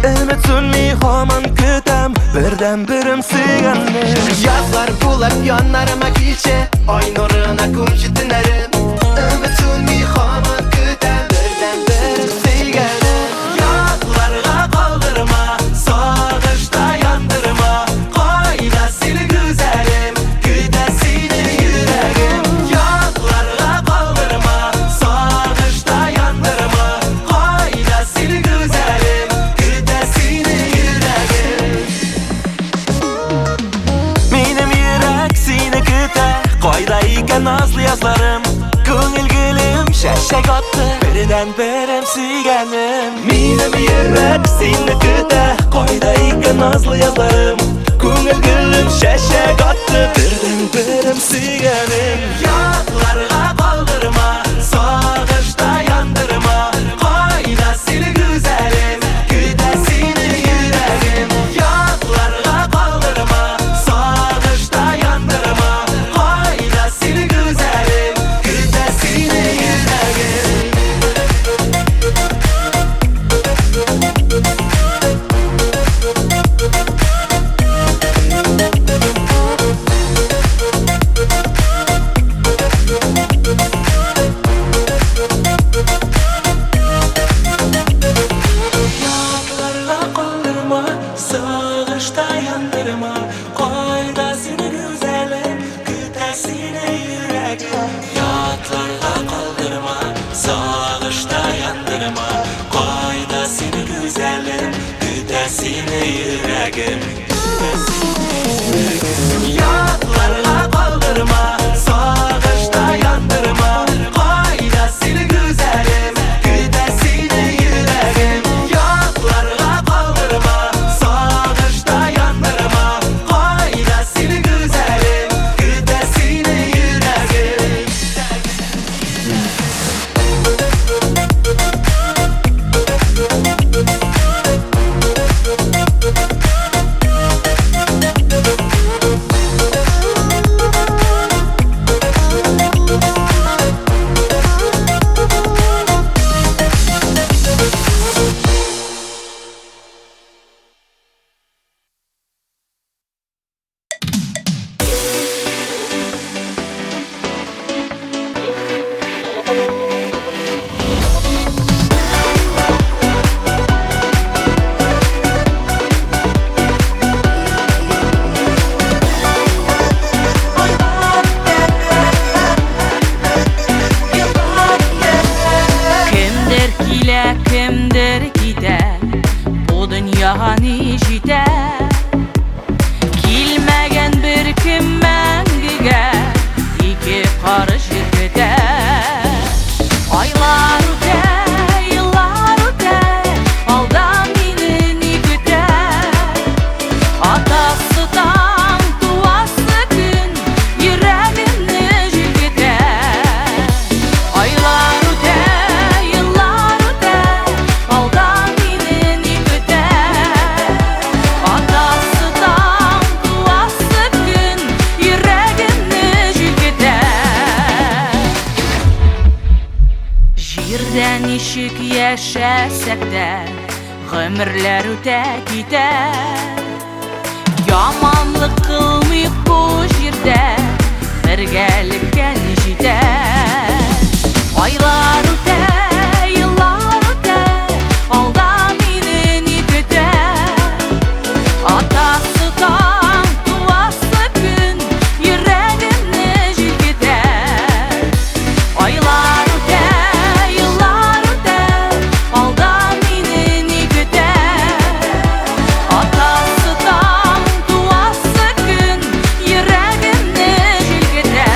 Өмет сүнми, һаман көтәм. Бердән-берем сөйгәнем. Язлар булып яннарыма килче, ай нурына күмче төннәрем. Өмет сүнми, һаман көтәм, бердән-берем сөйгәнем. Ятларга калдырма, сагышта яндырма. Кайда син, гүзәлем, көтә сине йөрәгем. Ятларга калдырма, сагышта яндырма. Кайда син, гүзәлем, көтә сине йөрәгем. Минем йөрәк сине көтә, кайда икән назлы язларым? Күңел гөлем чәчәк атты, бердән-берем сөйгәнем. Минем йөрәк сине көтә, кайда икән назлы язларым? Күңел гөлем чәчәк атты, бердән-берем сөйгәнем. Ятларга калдырма, сагышта яндырма. Кайда син, гүзәлем, көтә сине йөрәгем. Ятларга калдырма, сагышта яндырма. Кайда син, гүзәлем, көтә сине йөрәгем. Ятларга калдырма, сагышта яндырма. Кайда син, гүзәлем, көтә сине йөрәгем. Ятларга калдырма, сагышта яндырма. Кайда син, гүзәлем, көтә сине йөрәгем. Ятларга калдырма, сагышта яндырма. Кайда син, гүзәлем, көтә сине йөрәгем. Ятларга калдырма, сагышта яндырма. Кайда син, гүзәлем, көтә сине йөрәгем. Кемдер килә, кемдер китә, бу дөньяга ни җитә? Килмәгән бер кем мәңгегә, ике карыш җир көтә. Айлар үтә, еллар үтә, алда мине ни көтә? Атасы таң, туасы көн, йөрәгемне җилкетә. Айлар үтә, еллар үтә, алда мине ни көтә? Атасы таң, туасы көн, йөрәгемне җилкетә. Җирдә ничек яшәсәк тә, гомерләр үтә китә. Яманлык кылмыйк бу җирдә, бергәлеккә ни җитә? Айлар үтә, еллар үтә, алда мине ни көтә? Атасы таң, туасы көн, йөрәгемне җилкетә. Айлар үтә, еллар үтә, алда мине ни көтә? Атасы таң, туасы көн, йөрәгемне җилкетә.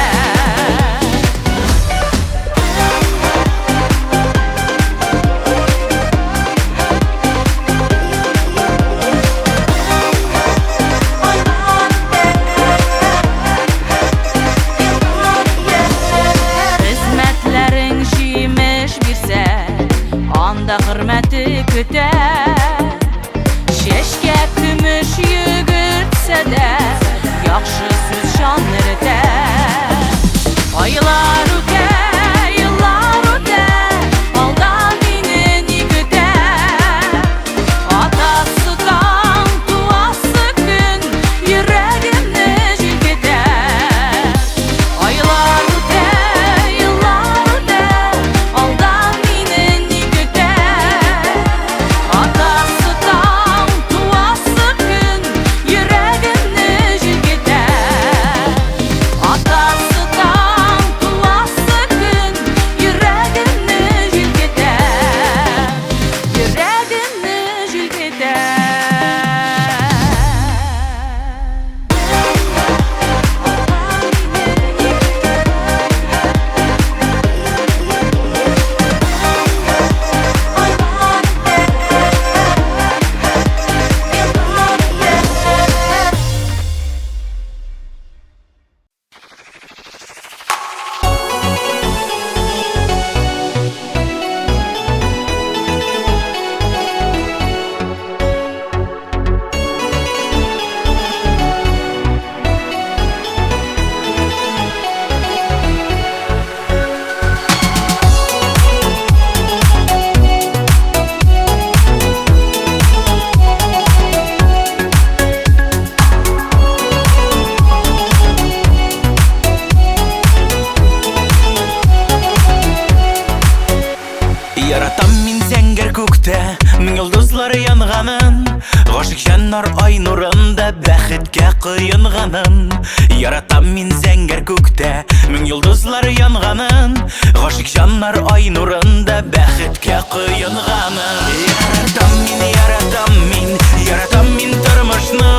Гашыйк җаннар ай нурында бәхеткә коенганын. Яратам мин зәңгәр күктә мең йолдызлар янганын. Гашыйк җаннар ай нурында бәхеткә коенганын. Яратам мин, яратам мин, яратам мин тормышны.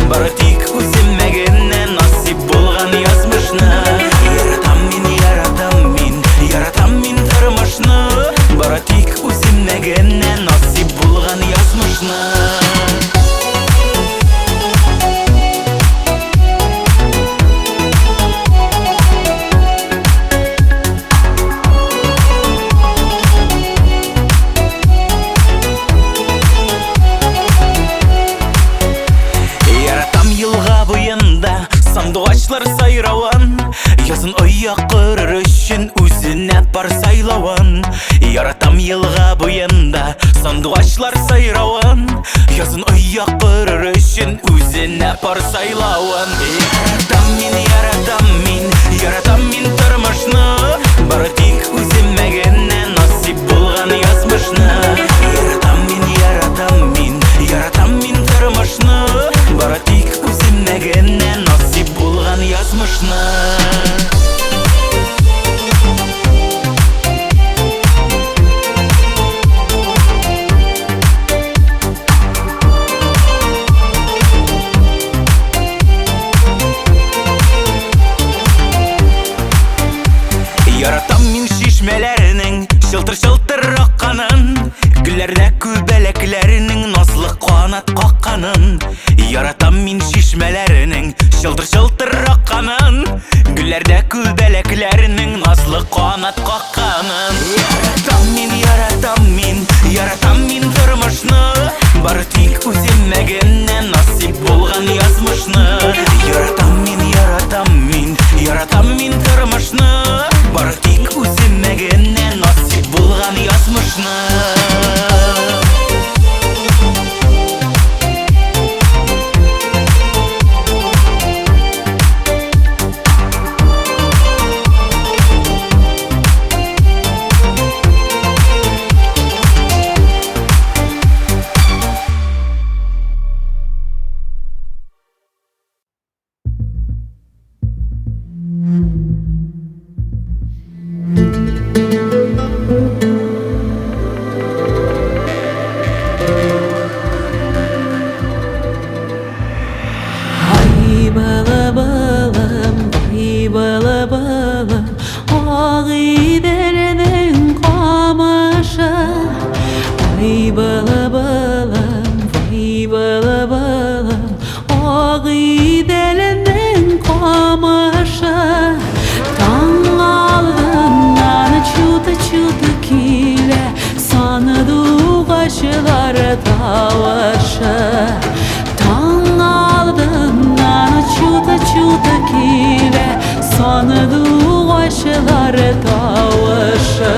Бары тик үземә генә насыйп булган язмышны. Яратам мин, яратам мин, яратам мин тормышны. Бары тик үземә генә насыйп булган язмышны. Яратам елга буенда сандугачлар сайравын. Язын оя корыр өчен үзенә пар сайлавын. Яратам елга буенда сандугачлар сайравын. Язын оя корыр өчен үзенә пар сайлавын. Яратам мин, яратам мин, яратам мин тормышны. Бары тик үземә генә насыйп булган язмышны. Яратам мин, яратам мин, яратам мин тормышны. Бары тик үземә генә насыйп булган язмышны. Яратам мин чишмәләрнең чылтыр-чылтыр акканын. Гөлләрдә күбәләкләрнең назлы канат какканын. Яратам мин чишмәләрнең чылтыр-чылтыр акканын. Гөлләрдә күбәләкләрнең назлы канат какканын. Яратам мин, яратам мин, яратам мин тормышны. Бары тик үземә генә насыйп булган язмышны. Яратам мин, яратам мин, яратам мин тормышны. Бары тик үземә генә насыйп булган язмышны. Ай балабалам, ай балабалам, Агыйделнең камышы. Ай балабалам, ай балабалам, Агыйделнең камышы. Таң алдыннан чуты-чуты килә сандугачлар тавышы. Таң алдыннан чуты-чуты килә сандугачлар тавышы.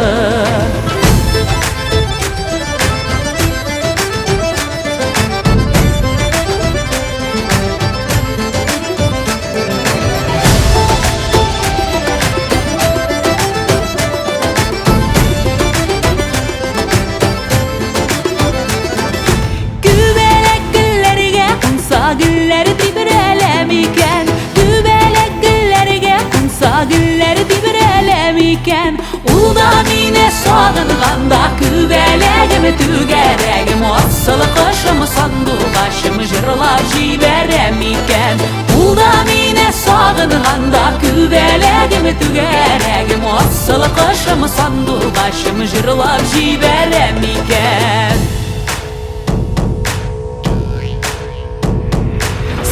Күбәләк гөлләргә кунса гөлләр тибрәлә микән? Күбәләк гөлләргә кунса гөлләр тибрәлә микән? Ул да мине сагынганда күбәләгем түгәрәгем, асыл кошым сандугачым җырлап җибәрә микән? Ул да мине сагынганда күбәләгем түгәрәгем, асыл кошым сандугачым җырлап җибәрә микән?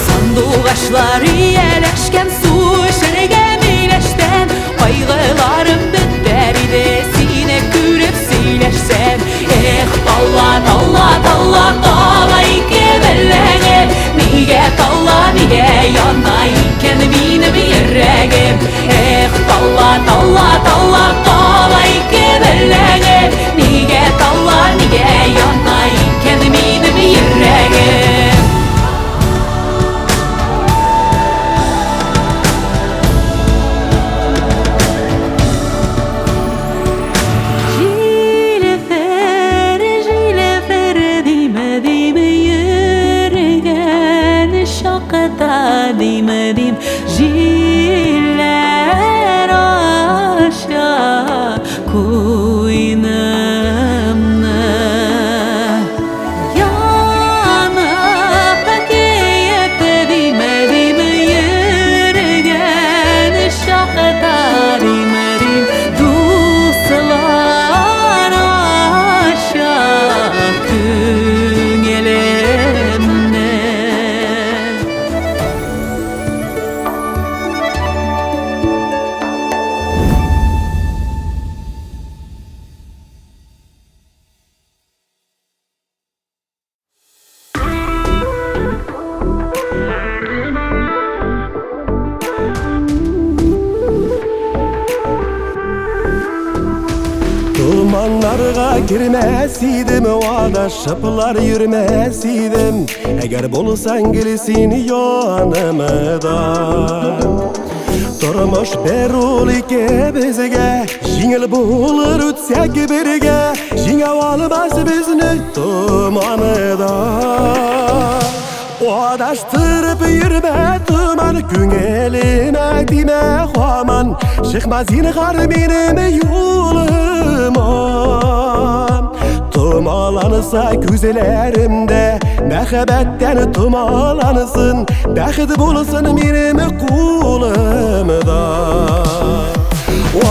Сандугачлар ияләшкән су эчәргә миләштән. Кайгыларым бетәр иде сине күреп сөйләшсәм. Эх, талла, талла, талла, тала ике беләгем. Нигә талла, нигә яна икән минем йөрәгем? Эх, талла, талла, талла, тала ике беләгем. Нигә талла, нигә яна икән минем йөрәгем? Җилефер, җилефер, димә, дим, дим, җилләр ача куйнымны. Янып киеп дим, дим, йөргән чакта дим, дим, дуслар ача күңелемне. Томаннарга кермәс идем, адашыплар йөрмәс идем. Әгәр булсаң гел син янымда. Тормыш бер ул икебезгә, җиңел булыр үтсәк бергә, җиңә алмас безне томаны да. Адаштырып йөрмә томан, күңелемә тимә һаман, чыкма зинһар минем юлыма. Томаланса күзләремдә, мәхәббәттән томалансын, бәхет булсын минем кулымда.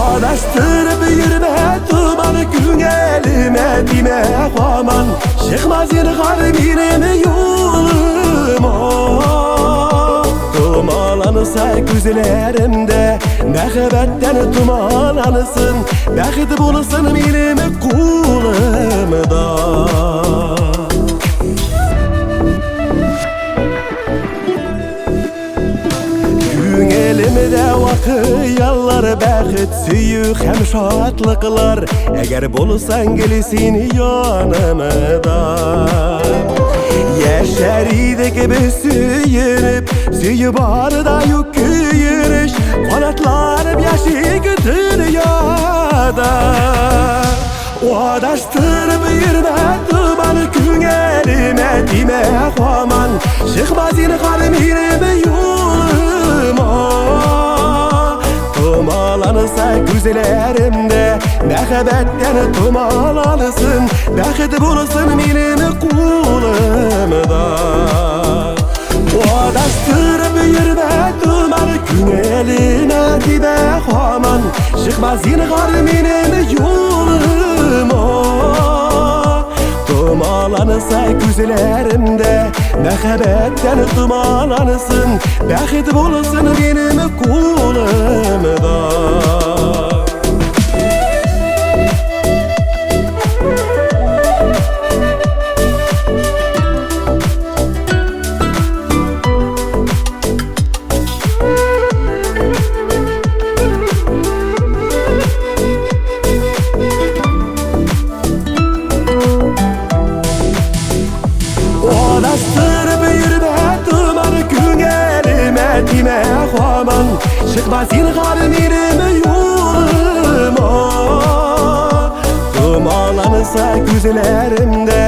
Адаштырып йөрмә томан, күңелемә тимә һаман, чыкма зинһар минем юлыма. Томаланса күзләремдә, мәхәббәттән томалансын, бәхет булсын минем кулымда. Күңелемдә вакыялар, бәхет, сөю һәм шатлыклар, әгәр булсаң гел син янымда. Яшәр идек без сөенеп, сөю барда юк көенеч, канатланып яшик дөньяда. Адаштырып йөрмә томан, күңелемә тимә һаман, чыкма зинһар минем юлыма. Томаланса күзләремдә, мәхәббәттән томалансын, бәхет булсын минем кулымда. Адаштырып йөрмә томан, күңелемә тимә һаман, чыкма зинһар минем юлыма. Томаланса күзләремдә, мәхәббәттән томалансын, бәхет булсын минем кулымда. Адаштырып йөрмә томан, күңелемә тимә һаман, чыкма зинһар минем юлыма. Томаланса күзләремдә,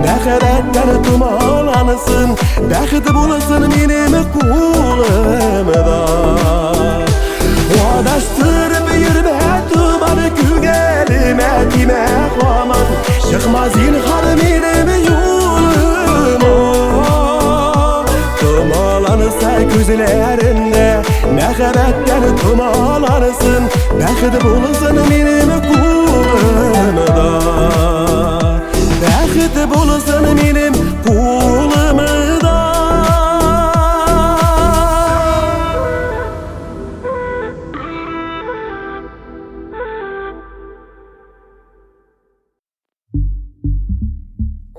мәхәббәттән томалансын, бәхет булсын минем кулымда. Адаштырып йөрмә томан, күңелемә тимә һаман, чыкма зинһар минем юлыма. Томаланса күзләремдә, мәхәббәттән томалансын, бәхет булсын минем кулымда. Бәхет булсын минем кулымда.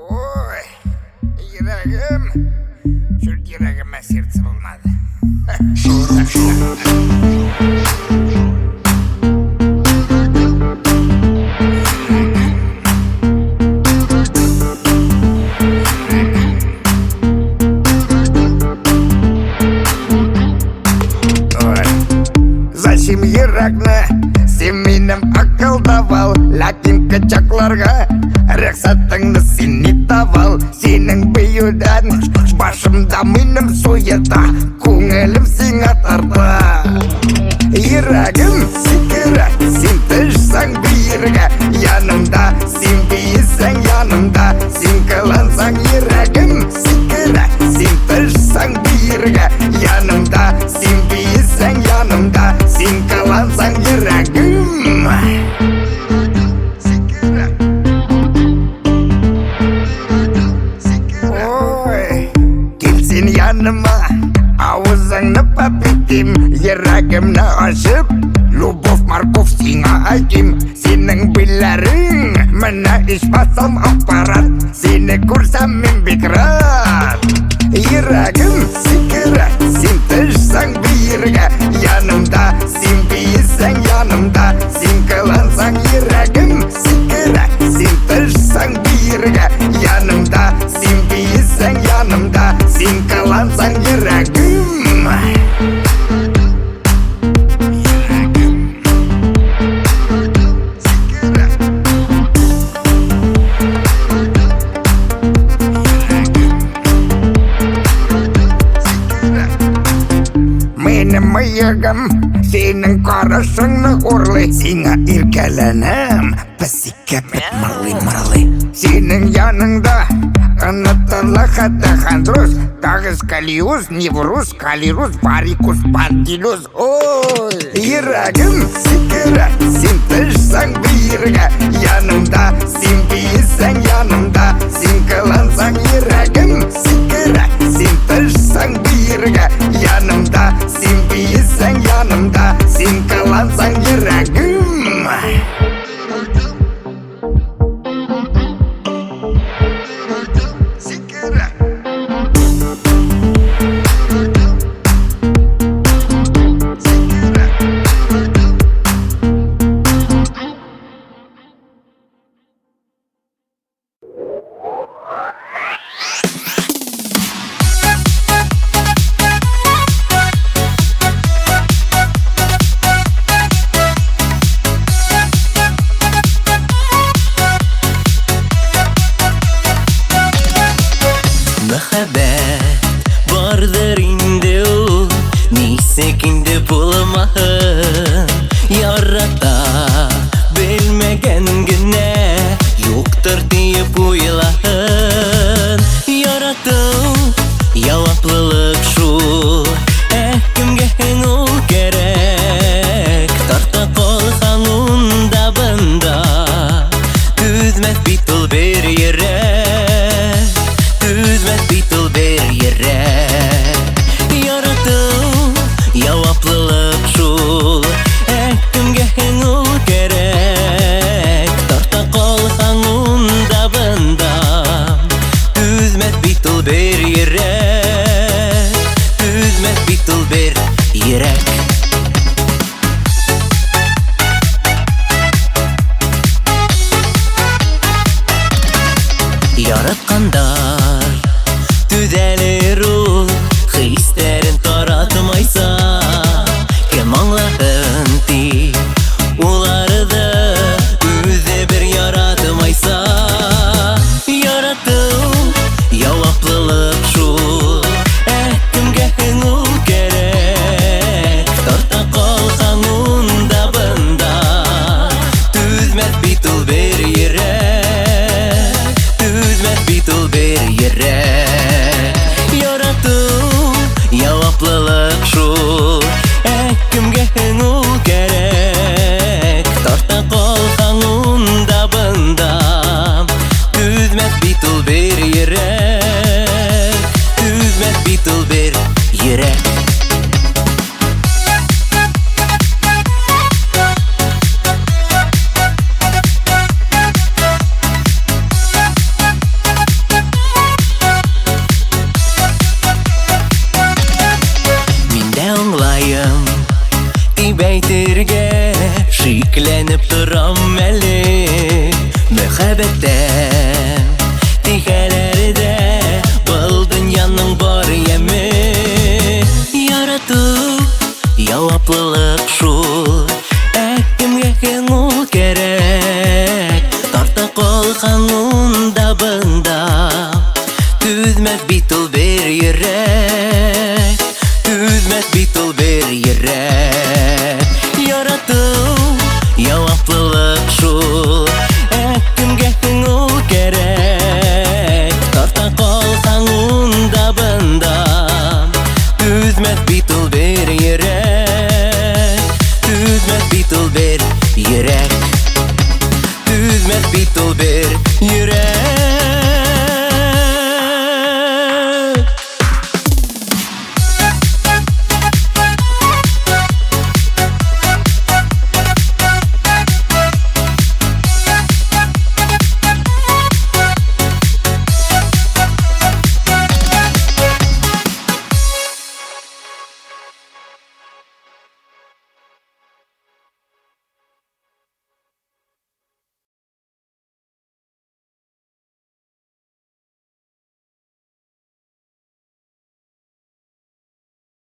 Ой, йөрәгем, шул йөрәгемә сердце булмады. Ой. Зачем йөрәкне син минем околдовал, ләкин кочакларга Рөхсәтеңне син не давал. Синең биюдән башымда минем суета, күңелем сиңа тарта. Йөрәгем сикерә, син төшсәң биергә. Янымда, син биесәң янымда. Син кылансаң йөрәгем сикерә, син төшсәң биергә. Янымда, син биесәң янымда. Син кылансаң йөрәгем сикерә. Ой, кил син яныма, авызыңны папитим, йөрәгемне ачып, любовь, морковь сиңа әйтим. Синең билләрең менә ичмасам аппарат. Сине күрсәм мин бик рад. Йөрәгем сикерә, син төшсәң биергә. Янымда, син биесәң янымда. Син кылансаң йөрәгем сикерә, син төшсәң биергә. Янымда, син биесәң янымда. Син кылансаң йөрәгем. Минем мыегым синең карашыңны урлый. Сиңа иркәләнәм, песи кебек мырлый-мырлый. Синең яныңда онытыла хәтта хандроз, тагы сколиоз, невроз, калироз, варикоз, спондилоз. Ой, йөрәгем сикерә, син төшсәң биергә. Янымда, син биесәң янымда. Син кылансаң йөрәгем сикерә, син төшсәң биергә. Янымда, син биесәң янымда. Син кылансаң йөрәгем. Сикерә. Сикерә. Мәхәббәт бардыр инде ул, нисек инде булмаһын. Ярата белмәгән генә юктыр диеп уйлаһын. Ярату яваплылык шул, ә кемгә һин ул кәрәк? Тарта калсаң унда бында, түзмәс бит ул бер йөрәк. Түзмәс бит ул бер йөрәк. Ярату яваплылык шул, ә кемгә һин ул кәрәк? Тарта калсаң унда бында, түзмәс бит ул бер йөрәк. Түзмәс бит ул бер йөрәк. Яраткандар түзәлер ул, хисләрен таратмайса. Кем аңлаһын ти уларны, үзе бер яратмайса. Ярату яваплылык шул, ә кемгә һин ул кәрәк? Тарта калсаң унда бында, түзмәс бит ул бер йөрәк. Түзмәс бит ул бер йөрәк. Ярату яваплылык шул, ә кемгә һин ул кәрәк? Тарта калсаң унда бында, түзмәс бит ул бер йөрәк. Түзмәс бит ул бер йөрәк. Мин дә аңлайым дип әйтергә шикләнеп торам әле. Мәхәббәттән тихәләр дә был дөньяның бар яме. Ярату яваплылык шул, ә кемгә һин ул кәрәк? Тарта калган бер йөрәк, түзмәс бит ул бер йөрәк.